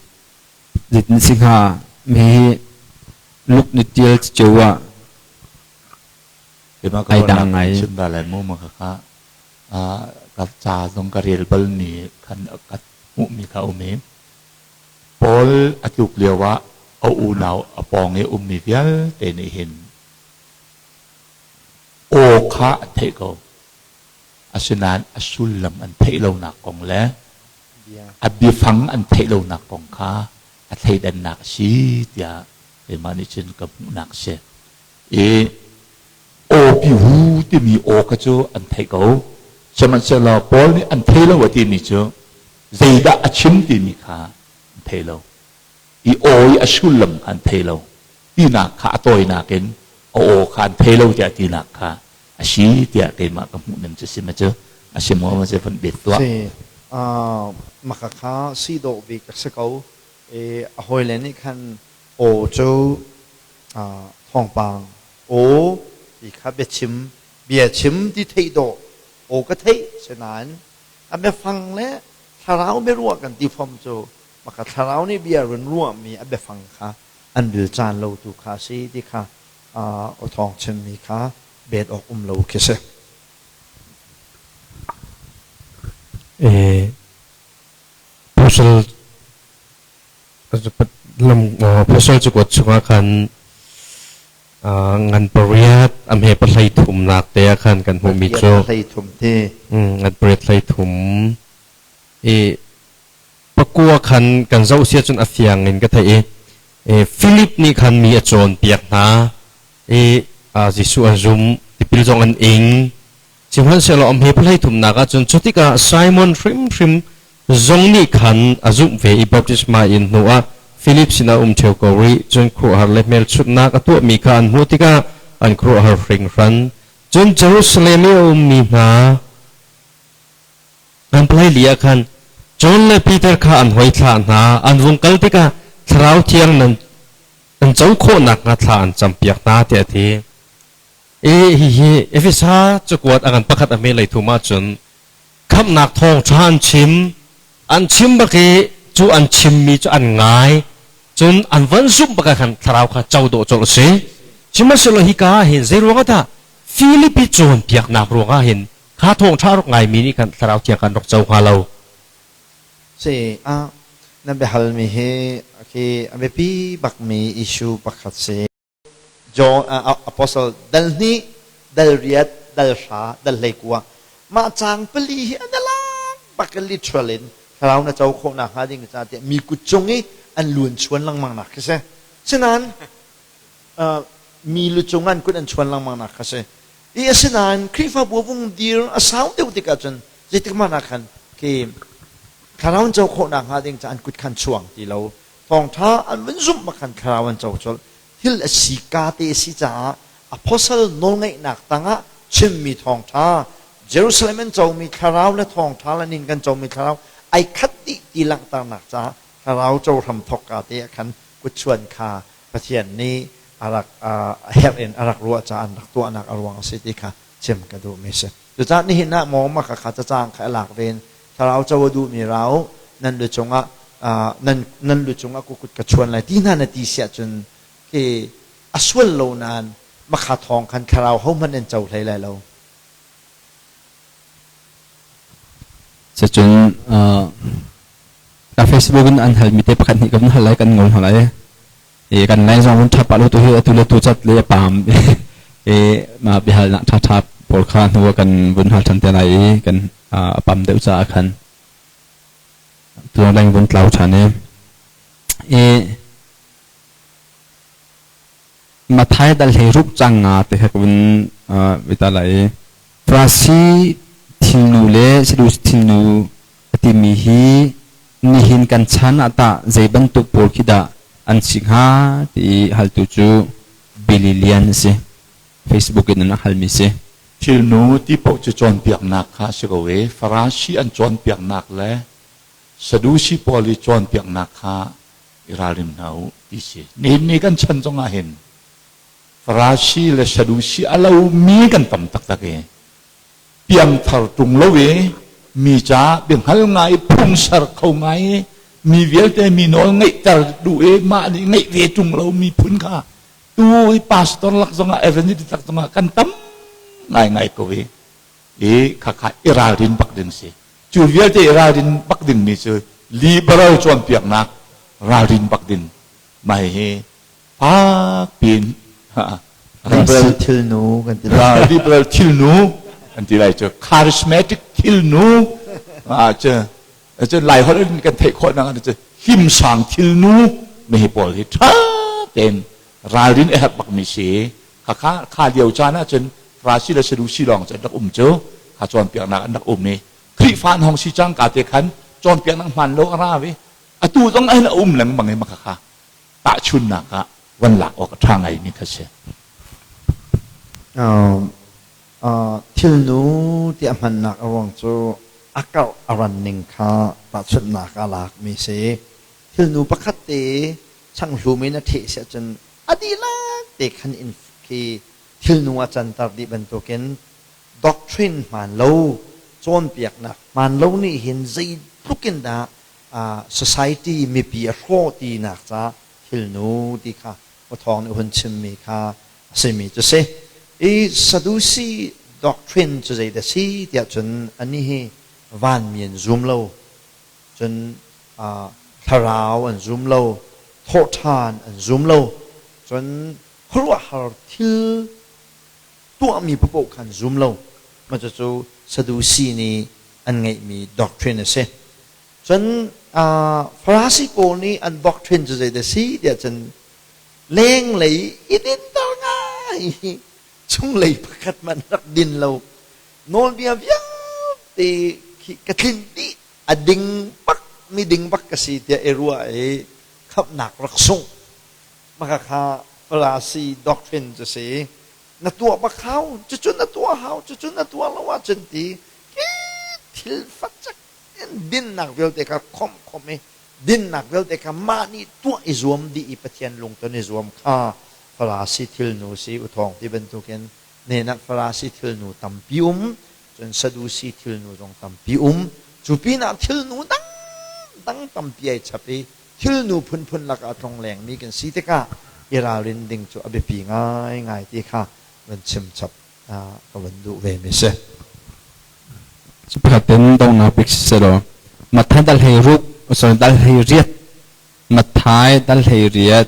zeitin si hnga mi hi luk ni ṭial ceu ah Keimah ka ai dang ruahnak ngai. in chim da lai mu ma kha ka ca zong ka rel bal mi khan ka hmuh mi kha um i Paul a tluk lio ah a unau a pawng i ummi vialte nih hin aw kha an theih ko. Asinain a sullam an theih lonak kong le a biafang an theih lonak kong kha a thleidannak a si tiah keimah nih cun ka hmuhnak a si. I aw pi hu timi aw kha cu an theih ko. Sihmanhsehlaw Paul nih an thei lo a timi cu zeidah a chim timi kha an thei lo. I aw i a sullam kha an thei lo. Tinak kha a tawinak in a aw kha an thei lo tiah tinak kha a si tiah keimah ka hmuh ning cu si ma cu a si maw ma cu van bet tuah. Si maka kha si dawh bik a si ko. I a hawile nih khan aw cu thawngpang aw ti kha biachim biachim ti theih dawh aw ka theih sinain a biafang le thlarau biaruah kan ti fom cu maka thlarau nih bia run ruahmi a biafang kha an bil caan lo tu kha si ti kha aw thawng chimmi kha bet awk um lo khi si. Pasal Pasal cakuat chungah khan ngan pariat a hme pahlei thumnak te ah khan kan hmuhmi cu ngan pariat hlei thum i pakua khan kan zoh sia cun a fiang in ka theih i Philip nih khan mi a cawnpiak hna i Jesuh an zum tipil zong an ing. Sihmanhsehlaw a hme pahlei thumnak ah cun cutikah Simon hrimhrim zong nih khan a zumh ve i baptisma in hnuah Philip sinah um ṭheo ko rih. Cun khuaruahhar le hmelchunhnak a tuahmi kha an hmuh tikah an khuaruahhar hringhran. Cun Jerusalem i a ummi hna an palai li ah khan John le Peter kha an hoi thlah hna. An vung kal tikah Thlarau Thiang nan an co khawh nakhnga thla an campiak hna tiah a ti. I hihi Efesa cakuat a ngan pakhat a hme lei thum ahcun khamhnak thawngṭha an chim. An chim bak i cu an chimmi cu an ngai. Cun an van zumh bak ah khan thlarau kha co dawh colh a si. Sihmanhsehlaw hika ah hin zei ruangah dah Filipi cawnpiaknak ruangah hin kha thawngṭha a rak ngaimi nih khan thlarau thiang kha an rak co hnga lo? Si ah na biahalmi hi khi a biapi bakmi issue pakhat si. John Apostle dal hnih, dal riat, dal hra, dal 19. Mah caang pali hi an lang bak in literal in thlarau na co khawh nakhnga ding ca tiah mi kut cung i an luan chuan lengmang nak khi si. Sinain mi lu cung an kut an chuan lengmang nak kha si. I asinain Khrihfabu vung dir a sau deuh tikah cun zeitik hmanh ah khan khi thlarau an co khawh nakhnga ding ca an kut khan chuang ti lo. Thawngṭha an vun zumh bak khan thlarau an co colh. Thil a si ka te a si caah apostle nawlngeihnak tangah chimmi thawngṭha Jerusalem an comi thlarau le thawngṭha le nin kan comi thlarau ai khat dih ti langhternak caah thlarau co hram thawk ka te ah khan kutchuan kha Pathian nih a rak herh in a rak ruah caah an rak tuahnak a ruang a si ti kha chim ka duhmi a si. Cucaah nihin ah maw maka kha cacang kha i lak ve in thlarau co a duhmi ra u, nan lu cungah nan nan lu cungah kukut ka chuan lai ti hna na ti siah cun khi a sual lo nain makha thawng khan thlarau hohmanh an co hlei lai lo. Cucun ka Facebook in an halmi te pakhat hnih kan hal lai kan ngol hna lai. I kan lai zong vun ṭhap lo tu hi atu le tu cat le pam i ma bihal nak ṭha ṭha pawl kha hnu ah kan vun hal ṭhan te lai i kan a pam deuh caah khan tu leng vun tlau ṭhan i i Mathai dal hlei ruk cang nga te kha ka vun vita lai i Farasi thilnu le Sadusi thilnu a timi hi nihin kan chan ah tah zei bantuk pawl khi dah an si hnga ti i haltu cu Billy Lian a si. Facebook in an rak halmi si. Thilnu ti paoh cu cawnpiaknak kha a si ko i Farasi an cawnpiaknak le Sadusi pawl i cawnpiaknak kha i ralring hna u ti si. Nihin ni kan chan zongah hin Farasi le Sadusi a lomi kan tam taktak i piangthar ṭung lo i mi ca biahngal ngai phungser kho ngai i mi vialte mi nawl ngeihter duh i mah nih ngeih ve ṭung lo miphun kha tu i pastor lak zongah evangelist lak zongah kan tam ngaingai ko i i khakha i ralrin bak ding si. Cu vialte i ralrin bak dingmi cu liberal cawnpiaknak ralrin bak ding mah hi fak piin liberal thilnu kan ti lai. Liberal thilnu kan ti lai cu charismatic thilnu cu cu lai holh in kan theih khawh nak cu hlimsang thilnu mi hi pawl hi ṭha tein ralrin a herh bak mi si. Khakha kha lio caan ah cun Farasi le Sadusi lawng cu an rak um cu kha cawnpiaknak an rak um i Khrihfa an hong si cang ka te khan cawnpiaknak hmaan lo a ra ve. Atu zong ahhin a um lengmang i makhakha tahchunnak ah van lak awk a ṭha ngaimi kha si. Thilnu tiah hmannak a ruang cu a karh a ran ning kha tahchunhnak ah lakmi si. Thilnu pakhat te changhlum in a ṭheh si ahcun a dihlak te khan in khi thilnu a canter dih bantukin doctrine hmaan lo, cawnpiaknak hmaan lo nih hin zeitluk in dah society mipi a hrawh tinak ca thilnu ti kha Pathawng nih hun chimmi kha a simi cu si. I Sadusi doctrine cu zeidah si tiah cun anih hi vanmi an zum lo, cun thlarau an zum lo, thawhṭhan an zum lo, cun khuaruahhar thil tuahmi paoh kha an zum lo. Mah cucu Sadusi nih an ngeihmi doctrine a si. Cun Farasi pawl nih an doctrine cu zeidah si tiah cun lenglei i dinter ngai chunglei pakhat hmanh rak din lo nawlbia vialte khi ka tlinh dih a ding bak mi ding bak ka si tiah i ruah i khamhnak rak sungh maka kha Farasi doctrine cu si. Na tuah bak hau cucu, na tuah hau cucu, na tuah lo ahcun ti thil facak in dinnak vialte kha khomh khomh i dinnak vialte kha mah nih tuah i zuam dih i Pathian lungton i zuam kha Farasi thilnu si. Uthawng ti bantukin nenak Farasi thilnu tampi um, cun Sadusi thilnu zong tampi um. Cu pinah thilnu dangdang tampi ai chap i thilnu phunphun lakah tlonglengmi kan si tikah i ralrin ding cu a biapi ngaingai ti kha van chim chap ka van duh ve mi si. Cu pakhat in donghnak bik siselaw Matthai dal hlei ruk, sorry, dal hlei riat, Matthai dal hlei riat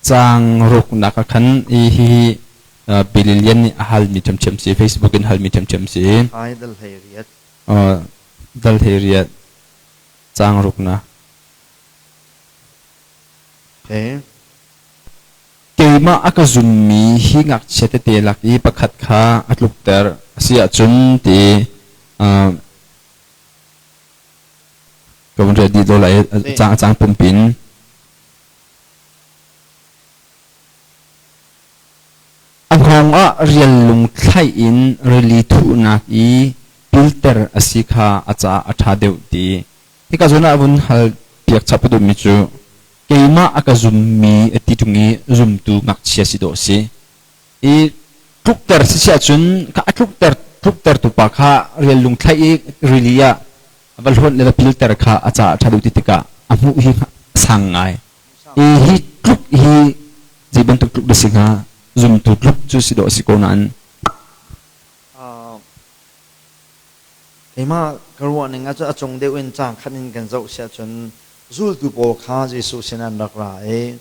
caang ruknak ah khan hi hi Bililian nih a halmi ṭhiamṭhiam si, Facebook in halmi ṭhiamṭhiam si. Matthai dal hlei riat. Dal hlei riat caang ruknak. Okay. Keimah a ka zummi hi ngakchia tete lak i pakhat kha a tlukter a si ahcun ti ka vun rel dih lo lai a caang pumpi in. A hngawng ah rial lung thlaih in rili thuhnak i pilter a si kha a caah a ṭha deuh ti. Hika zawn ah vun hal piak chap ka duhmi cu keimah a ka zummi a ti ṭung i zumtu ngakchia si dawh a si. I tlukter si si ahcun kha a tlukter tluktertu pa kha rial lung thlaih i rili ah va hlawnh le va pilter kha a caah a ṭha deuh ti tikah a hmuh hi a sang ngai. I hi tluk hi zei bantuk tluk dah si hnga? Zumtu tluk cu si dawh a si ko nain. Keimah ka ruah ning ahcun a cung deuh in caang khat in kan zoh si ahcun zultu pawl kha Jesuh sin an rak ra i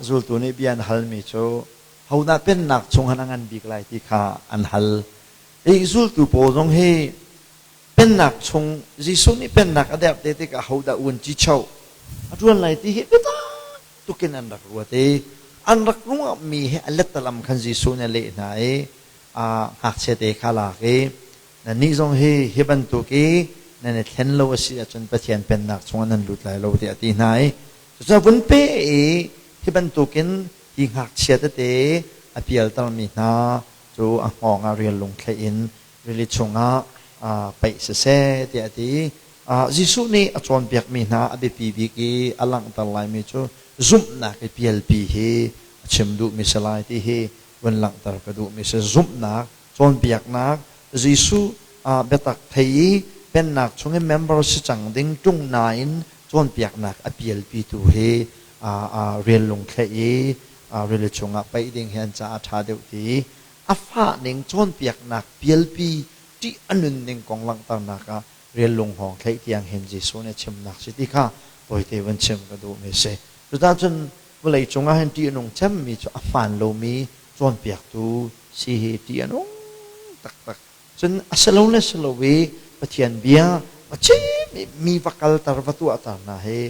zultu nih bia an halmi cu hodah pennak chung han a ngan bik lai ti kha an hal. I zultu pawl zong hi pennak chung Jesuh nih pennak a derh te tikah hodah un ci cho a ṭuan lai ti hi biatak tukin an rak ruat i an rak ruahmi he a lettalam khan Jesuh nih a leh hna i ngakchia te kha lak i nannih zong hi hi bantuk i nan i thlen lo a si ahcun Pathian pennak chungah nan lut lai lo tiah a ti hna i cucu vun pe i hi bantukin hi ngakchia tete a pialtermi hna cu a hngawng ah rial lung thlaih in rili chungah paih siseh tiah a ti. Jesuh nih a cawnpiakmi hna a biapi bik i a langhter laimi cu zumhnak i pialpi hi a chim duhmi si lai ti hi. vun langhter ka duhmi si. Zumhnak, cawnpiaknak, Jesuh biatak thei i pennak chung i member si cang ding ṭung nain cawnpiaknak a pialpitu hi rial lungthlaih i rili chungah paih ding hi an caah a ṭha deuh ti i a fah ning cawnpiaknak pialpi ṭih a nun ning kong langhternak ah rial lunghawng thlaih tiang hin Jesuh nih a chimnak si ti kha tawite vun chim ka duhmi a si. Cucaah cun vawlei cungah hin ṭih a nung cemmi cu a hmaan lomi cawnpiaktu si hi ṭih a nung taktak. Cun a si lo le si lo i Pathian bia va chim i mi va kalter va tuahter hna hi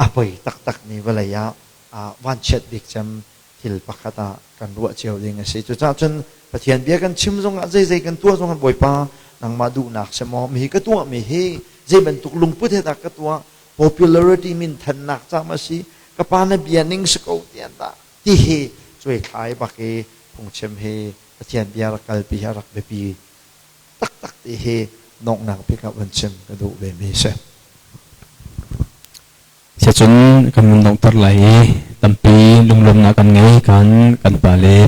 a poi taktakmi vawlei ah vanchiat bik cem thil pakhat ah kan ruah cio ding a si. Cucaah cun Pathian bia kan chim zongah zeizei kan tuah zongah Bawipa nangmah duhnak si maw mi ka tuahmi hi zei bantuk lungput he dah ka tuah popularity min thannak ca ma si ka pa na bia ning si ko tian dah ti hi cuai thlai bak i phungchim hi Pathian bia rak kalpi hi a rak biapi taktak ti hi donghnak bik ah van chim ka duh ve mi si. Siacun kan mun donghter lai i tampi lunglawmnak kan ngei kan kan pale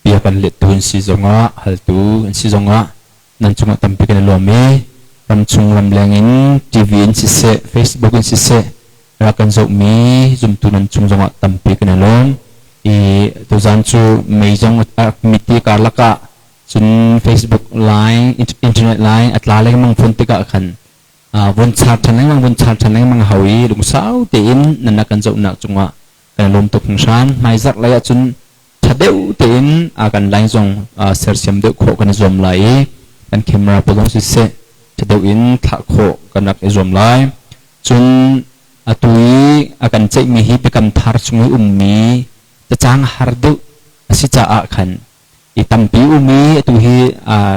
bia kan lettu an si zongah haltu an si zongah nan cungah tampi kan i lawm i ramchung ramleng in TV in siseh Facebook in siseh rak kan zohmi zumtu nan cung zongah tampi kan i lawm i tuzan cu mei zong miti karlak ah cun Facebook line internet line a tla lengmang phun tikah khan vun char ṭhan lengmang vun char ṭhan lengmang hau i lungsau tein nan rak kan zohnak cungah kan lawm tuk hringhran. Hmaizarh lei ahcun ṭha deuh tein kan line zong sersiam deuh khawh kan i zuam lai i kan camera pawl zong siseh ṭha deuh in thlah khawh kan rak i zuam lai. Cun atu i a kan ceihmi hi Biakam Thar chung i ummi cacang har deuh a si caah khan i tampi um i atu hi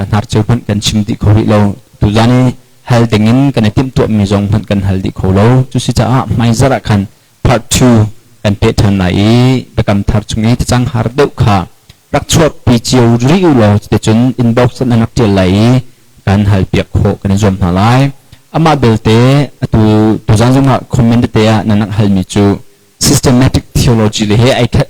hnarcheu hmanh kan chim dih kho rih lo. Tuzan i hal dingin kan i timhtuahmi zong hmanh kan hal dih kho lo. Cusi caah hmaizarh ah khan part 2 kan peh ṭhan lai i biakam thar chung i cacang har deuh kha rak chuahpi cio rih u law cuticun inbox an rak ṭial lai i kan halpiak khawh kan i zuam hna lai. Amah belte atu tuzan zongah comment tete ah nan rak halmi cu systematic theology le he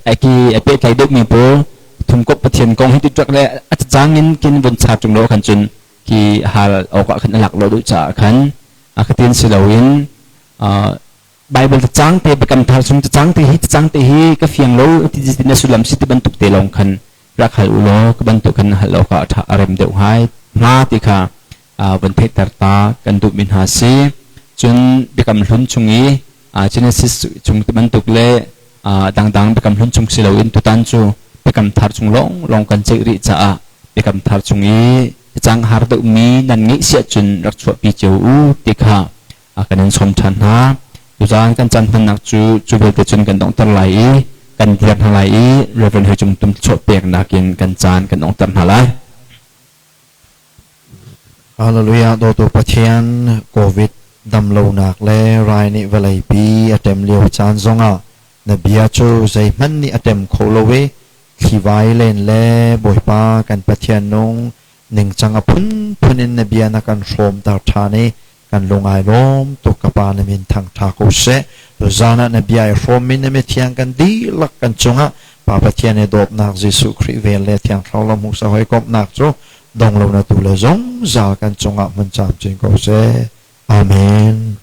ai ki a pehtlai deuhmi pawl thumkop Pathian kong hi ti le a cang in kin vun char tung lo khan cun ki hal awk ah khan a lak lo duh caah khan a khatin si loin Bible cang te biakam thar chung cang te hi cang te hi ka fiang lo ti ti na sullam si ti bantuk te lawng khan rak hal u law ka bantuk khan hal awk ah a rem deuh hai hna ti kha van theihter ta kan duhmi hna si. Cun Biakam Hlun chung i Genesis chung ti bantuk le dangdang Biakam Hlun chung si loin tutan cu Biakam Thar chung lawnglawng kan ceih rih caah Biakam Thar chung i cang har deuhmi nan ngeih si ahcun rak chuahpi cio u ti kha kan in sawm ṭhan hna. Tuzaan kan caan hmannak cu cu vialte cun kan donghter lai i kan dir hna lai i Reverend Hoi Cung Tum chuah peknak in kan caan kan donghter hna lai. Hallelujah dawtu Pathian COVID damlonak le rai nih vawleipi a tem lio caan zongah na bia cu zeihmanh nih a tem kho lo i thlivai len le Bawipa kan Pathian nung ningcang a phunphun in na bia na kan hrawmter ṭhan i kan lung ai lawm tuk ka pa na min thangṭha ko seh tuzaan ah na bia i hrawmmi na mithiang kan dihlak kan cungah Pa Pathian i dawtnak Jesuh Khrih vel le Thiang Thlarau lam hmuhsak hawikomhnak cu dong lo na tu le zungzal kan cungah hmun camcin ko seh. Amen.